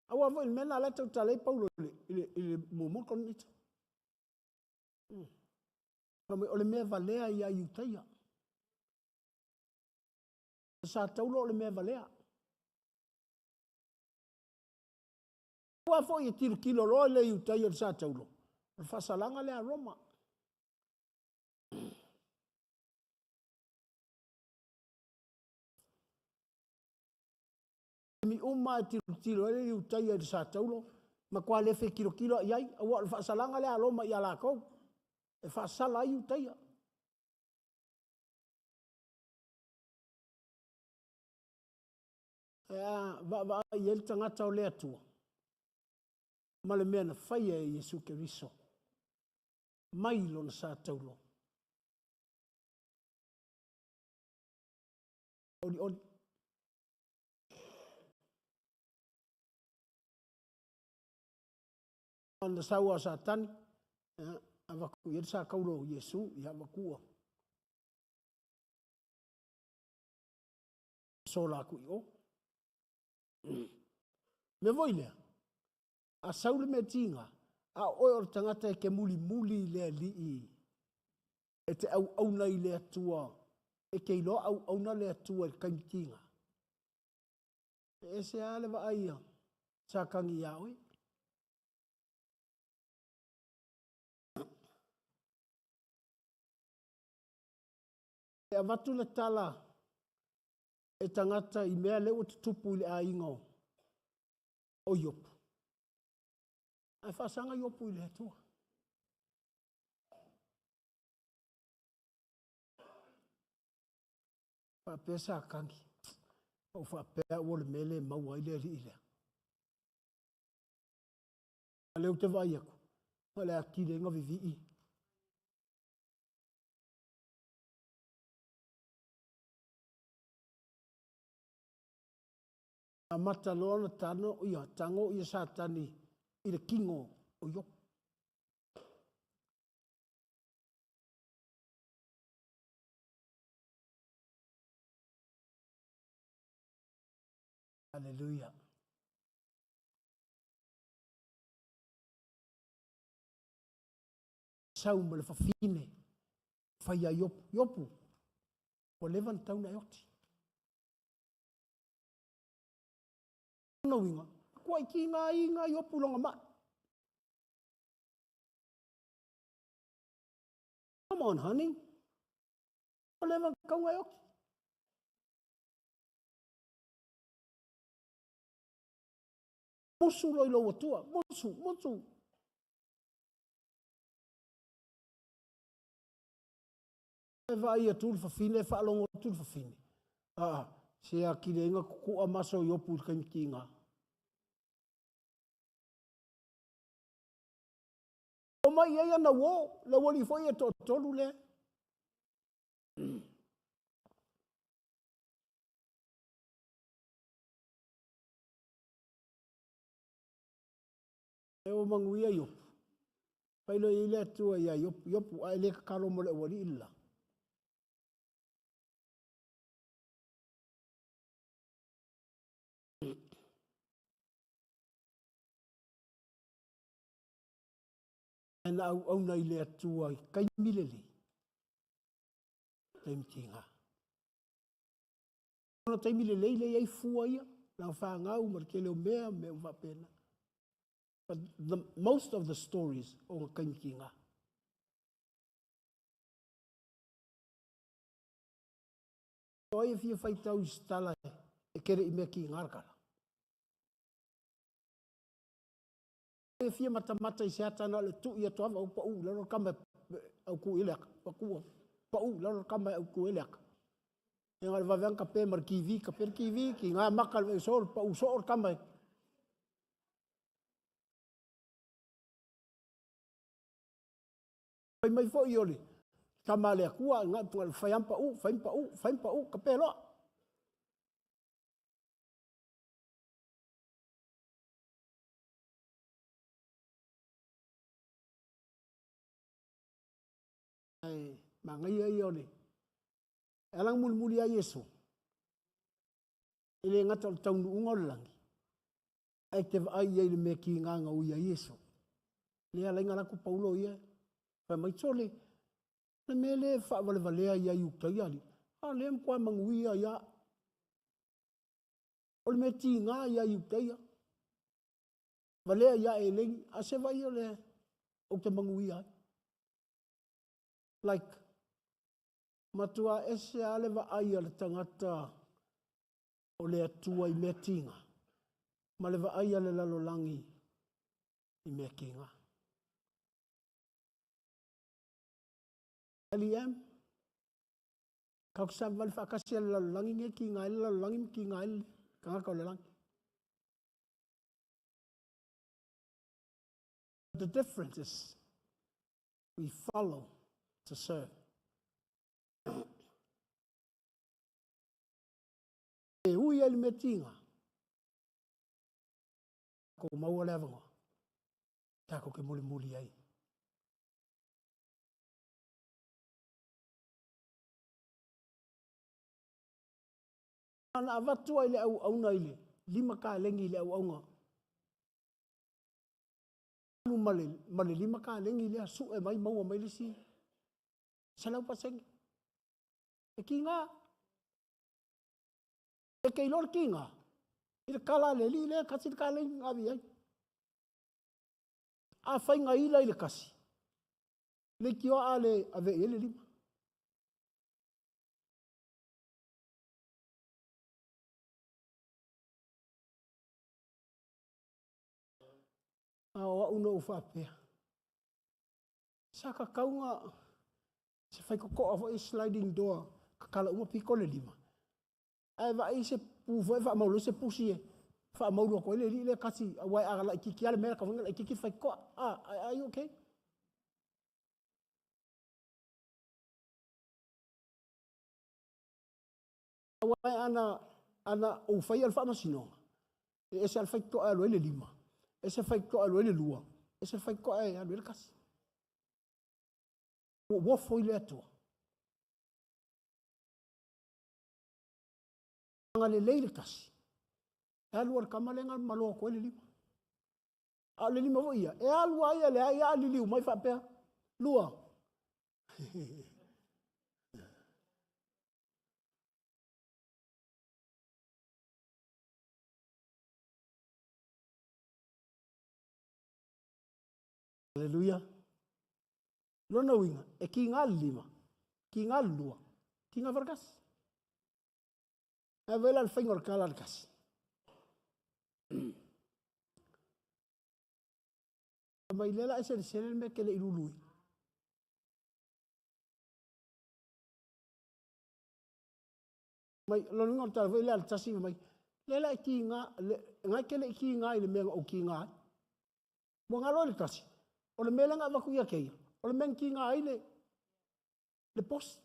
aua foi le mea lena la e tautala ai Paulo i le muamua Korinito. Fai mai o le mea valea ia Iutaia. Sa taulo o le mea valea. Aua foi e tilotilo loa le Iutaia i le sa taulo, o le faasalaga lea a Roma. Taimi uma e tilotilo ai le Iutaia i le sa taulo, matua le fetilotilo i ai, aua o le faasalaga lea a Roma ia latou, e faasala ai Iutaia. E a vaavaai i ai le tagata o le Atua ma le mea na faia e Iesu Keriso mai lona sa taulo. Olioli. Na sau a Satani, avatu i ai le sa taulo o Iesu, ia avatua. Sola atu i o. Mea foi lea, a sau le mea tiga, a o oe o le tagata e te mulimuli i le Alii, e te auauna i le Atua, e te iloa auauna le Atua i le taimi tiga. E ese lava le vaai a Satani ia oe. E avatu le tala e tagata i mea lea ua tutupu i le aiga o Iopu. Ae faasaga Iopu i le Atua. Faapea Satani, Ou faapea au o le mea lea e maua ai le alii lea. A lea ou te vaai atu, o le atili ai ona vivii. Amata loa ona tano ia, tago ia Satani i le tino o Iopu. Aleluia. Sau ma le fafine, fai ia Iopu, Iopu, ua leva ona tatau ona e oti. Lona uiga, matuai tigaina Iopu i lona mai. Come on, honey. Ua leva ona tatau ona e oti. Musu loa i lou Atua, musu, musu. E vaai atu le fafine, e faalogo atu le fafine. Aa, se atili ai na tutua maso o Iopu i le taimi tiga. Omai i ai ana uō, le aualii foi e toatolu lea. E ua manuia Iopu. Fai loa i ai le Atua iā Iopu, Iopu, a e le tatalo mo le aualii le la. Ae na auauna i le Atua i taimi lelei, taimi tiga. Ona taimi lelei lea e i ai fua ia, lana fanau ma le tele o mea, mea uma faapena. But the most of the stories o ona taimi tiga. O ai e fia faitau i se tala e kele i mea tiga le tala? E fia matamata i se ata na o le tui atu lava au pau i lalo le tama e au ku i le aka, paku pau i lalo le tama e au ku i le aka. E ngā le vave anga kape ma le TV, kape le TV, ki ngā maka le so, le pau soo le tama e. Fai mai foi o le tama a le Atua, ngā fai am pau, fai pau, fai pau, kape loa. Ae manaia ia o le e ala mulimuli ia Iesu. E le gata o le taunuuga o le lagi, ae te vaai i ai i le mea kiga na ui ai Iesu. Lea ala ai na alu atu Paulo ia, fai mai, Sole, le mea lea e faavalevalea ia Iutaia alii, a o lea e matua manuia ia. O le mea tiga ia Iutaia, valea ia Eleni, a se vai o le ou te manuia ai. Like, matua ese lava le vaai a le tagata o le Atua i mea tiga, ma le vaai a le lalolagi i mea tiga. LEM, Tatou te savavali faatasi a le lalolagi nei, kiga ai le lalolagi ma kiga ai le tagata o le lagi. The difference is we follow to serve. E ui ai le mea tiga, tatou maua le avanoa, tatou te mulimuli ai. Na avatu ai le auauna i le 5 kalegi i le auauna. Alu ma le, ma le 5 kalegi lea, sue mai, maua mai le isi 100%. E kiga. E te iloa le kiga. I le kala a le alii lea, kasi le kalegi na ave i ai. Afai na ila i le kasi, leitioa a le ave i ai le lima. A o au na ou faapea, sa tatau na se faitotoa foi sliding door, tatala uma pito le lima. Ae vaai se pu foi e faamaulu ai se pusi e faamaulu atu ai le alii lea kasi aua a laitiiti lava le mea, tatau ona laitiiti le faitotoa. Are you okay? Aua ana, ana ou faia le faamasinoga, e ese lava le faitotoa e alu ai le lima, ese le faitotoa e alu ai le lua, ese le faitotoa e alu ai le tasi. Ua ou ofo i le Atua. Agalelei le tasi, e alu lava i le tama lea na malo atu ai le lima. A o le lima foi ia, e alu lava ia leai a liliu mai faapea, lua. Aleluia. Lona uiga, e kiga le lima, kiga le lua, kiga foi le tasi. Ae vaai la le faiga o le tala a le tasi. Mai lea la e selesele le mea e te le i lului. Mai, lona uiga o le tala foi lea a le tasi mai, lea la e kiga, le, na e te le i kiga i le mea na ou kiga ai. Ua galo ai le tasi, o le mea lea na avatu ia te ia, o le mea na kiga ai le, le bosi.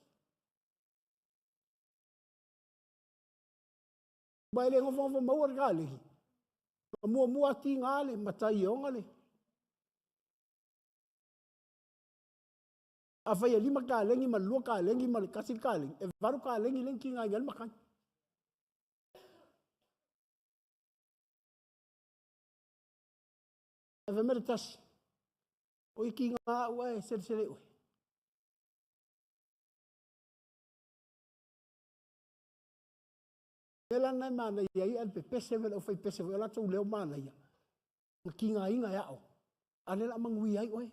Ma e le nofonofo maua le kalegi. Na muamua kiga le matai e ona le. Afai e lima kalegi ma le lua kalegi ma le tasi le kalegi, e valu kalegi lea na kigaina ai le matai. Ae fai mai le tasi, o i kiga au ae selesele oe. Mea la lena e manaia ai ae le pepese mai le aufaipese foi o latou leo manaia, na tigaina e ao, a lea o le a manuia ai oe.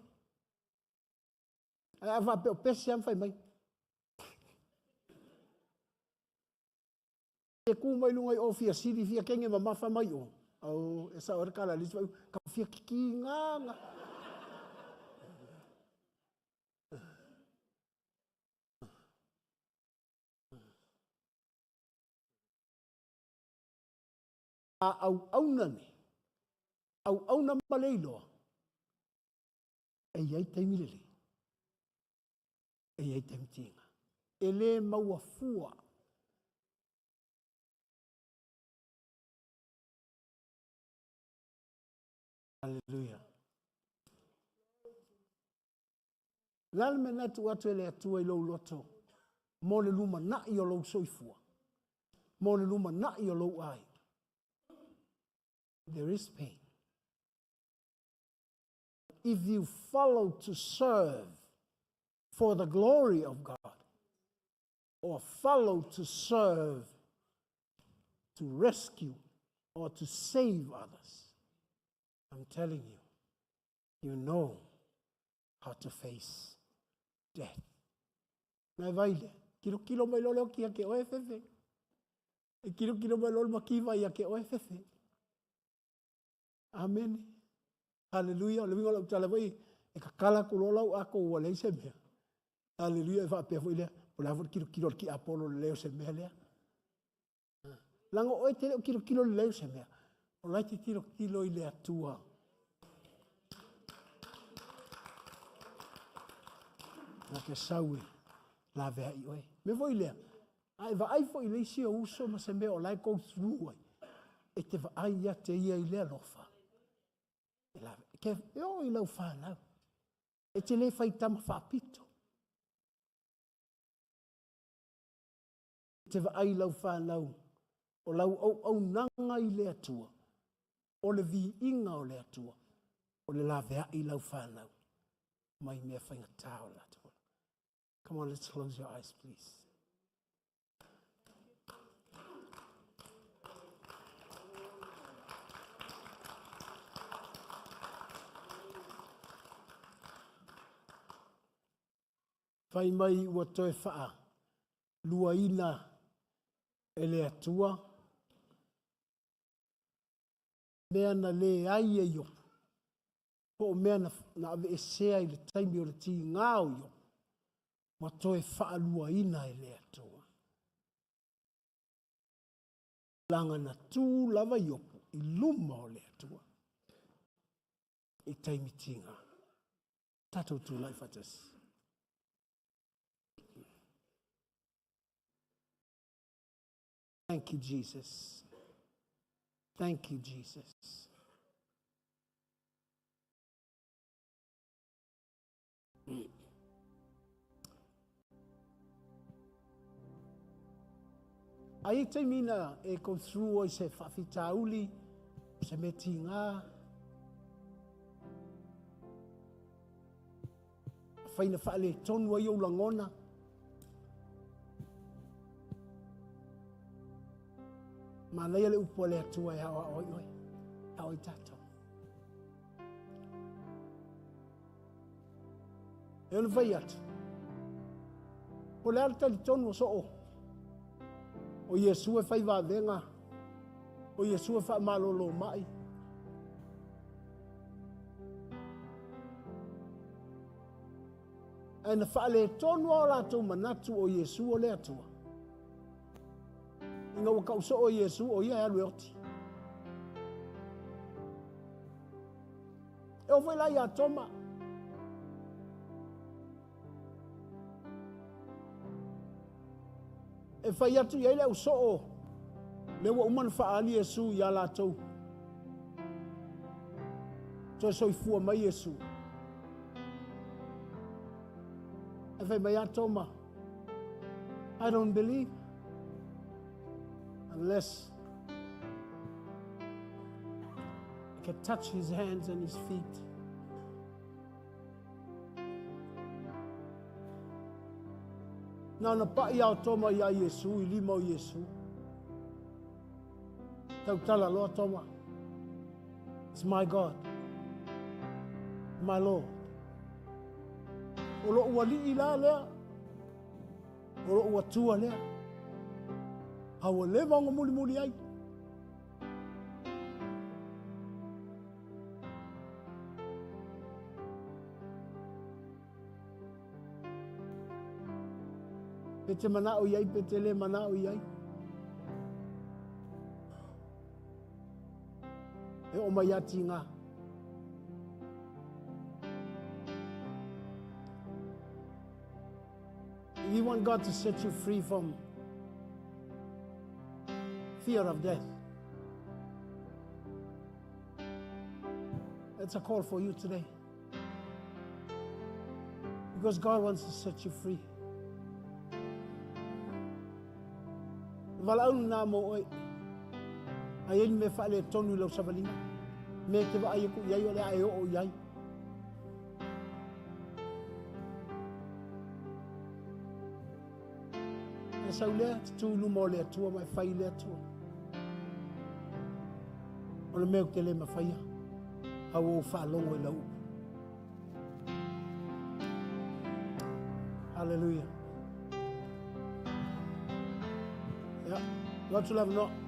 Ae a faapea o pese lava ma fai mai, e tu mai luga i o fia sili fia kenge mamafa mai o, au e sao ai le tala a le isi, ka fia kikiga. A auauna nei, auauna ma le iloa, e i ai taimi lelei, e i ai taimi tiga. E le maua fua. Hallelujah. Le a le mea na tuu atu e le Atua i lou loto mo le lumanai o lou soifua, mo le lumanai o lou aiga? There is pain. If you follow to serve for the glory of God, or follow to serve to rescue or to save others, I'm telling you, you know how to face death. Nai vai lea, kilo kilo mai lole o kia ke oe fefe. E kilo kilo mai lole makiva ia ke oe fefe. Amene. Haleluia. O le uiga o lau tala foi, e kakala atu loa lau ato ua leai se mea. Haleluia. E faapea foi lea, o le a foi le tilotilo a le tiapolo i le leai o se mea lea. Leaga o oe e te le o tilotilo i le leai o se mea. O la e te tilotilo i le Atua. Na te sau e laveai oe. Mea foi lea, a e vaai foi i le isi ou uso ma se mea o la e go through ai, e te vaai ia te ia i le alofa. E lave, ke, e oo i lau fanau. E te le fai tama faapito. E te vaai i lau fanau, o lau auaunaga i le Atua, o le viiga o le Atua, o le laveai i lau fanau mai mea faigata o le latou ola. Come on, let's close your eyes, please. Fai mai ua toe faaluaina e le Atua mea na leai e Iopu, po o mea na, na aveesea i le taimi o le tiga o Iopu, ua toe faaluaina e le Atua. Leaga na tu lava Iopu i luma o le Atua i taimi tiga. Tatou tulai faatasi. Thank you, Jesus. Thank you, Jesus. Ai e taimi na e go through ai se faafitauli, se mea tiga, afai na faaletonu ai ou lagona, manaia le upu a le Atua e aoao ai oe, ao ai tatou. E ono fai atu, po o le a le talitonu o soo, o Iesu e fai vavega, o Iesu e faamalolo mai. Ae na faaletonu lava o latou manatu o Iesu o le Atua. Ina ua tau soo Iesu o ia e alu e oti. E oo foi la ia Toma. E fai atu i ai le au soo, lea ua uma ona faaali Iesu ia latou. Toe soifua mai Iesu. Ae fai mai a Toma, I don't believe unless I can touch his hands and his feet. Na ona paʻi lava o Toma iā Iesu i lima o Iesu. Tautala loa Toma, It's my God, my Lord. O loʻu alii la lea, o loʻu Atua lea, a ua leva ona mulimuli ai. Pe te manao i ai, pe te le manao i ai. E oo mai ia tiga. If you want God to set you free from fear of death, that's a call for you today. Because God wants to set you free. Valaau lena mo oe. A i ai le mea faaletonu i lau savaliga, mea e te vaai aku i ai o le a e oo i ai. E sau lea, te tu i luma o le Atua ma e fai i le Atua. O le mea ou te le mafaia, a ua ou faalogo i lau upu. Hallelujah. Ia, tuu atu le avanoa.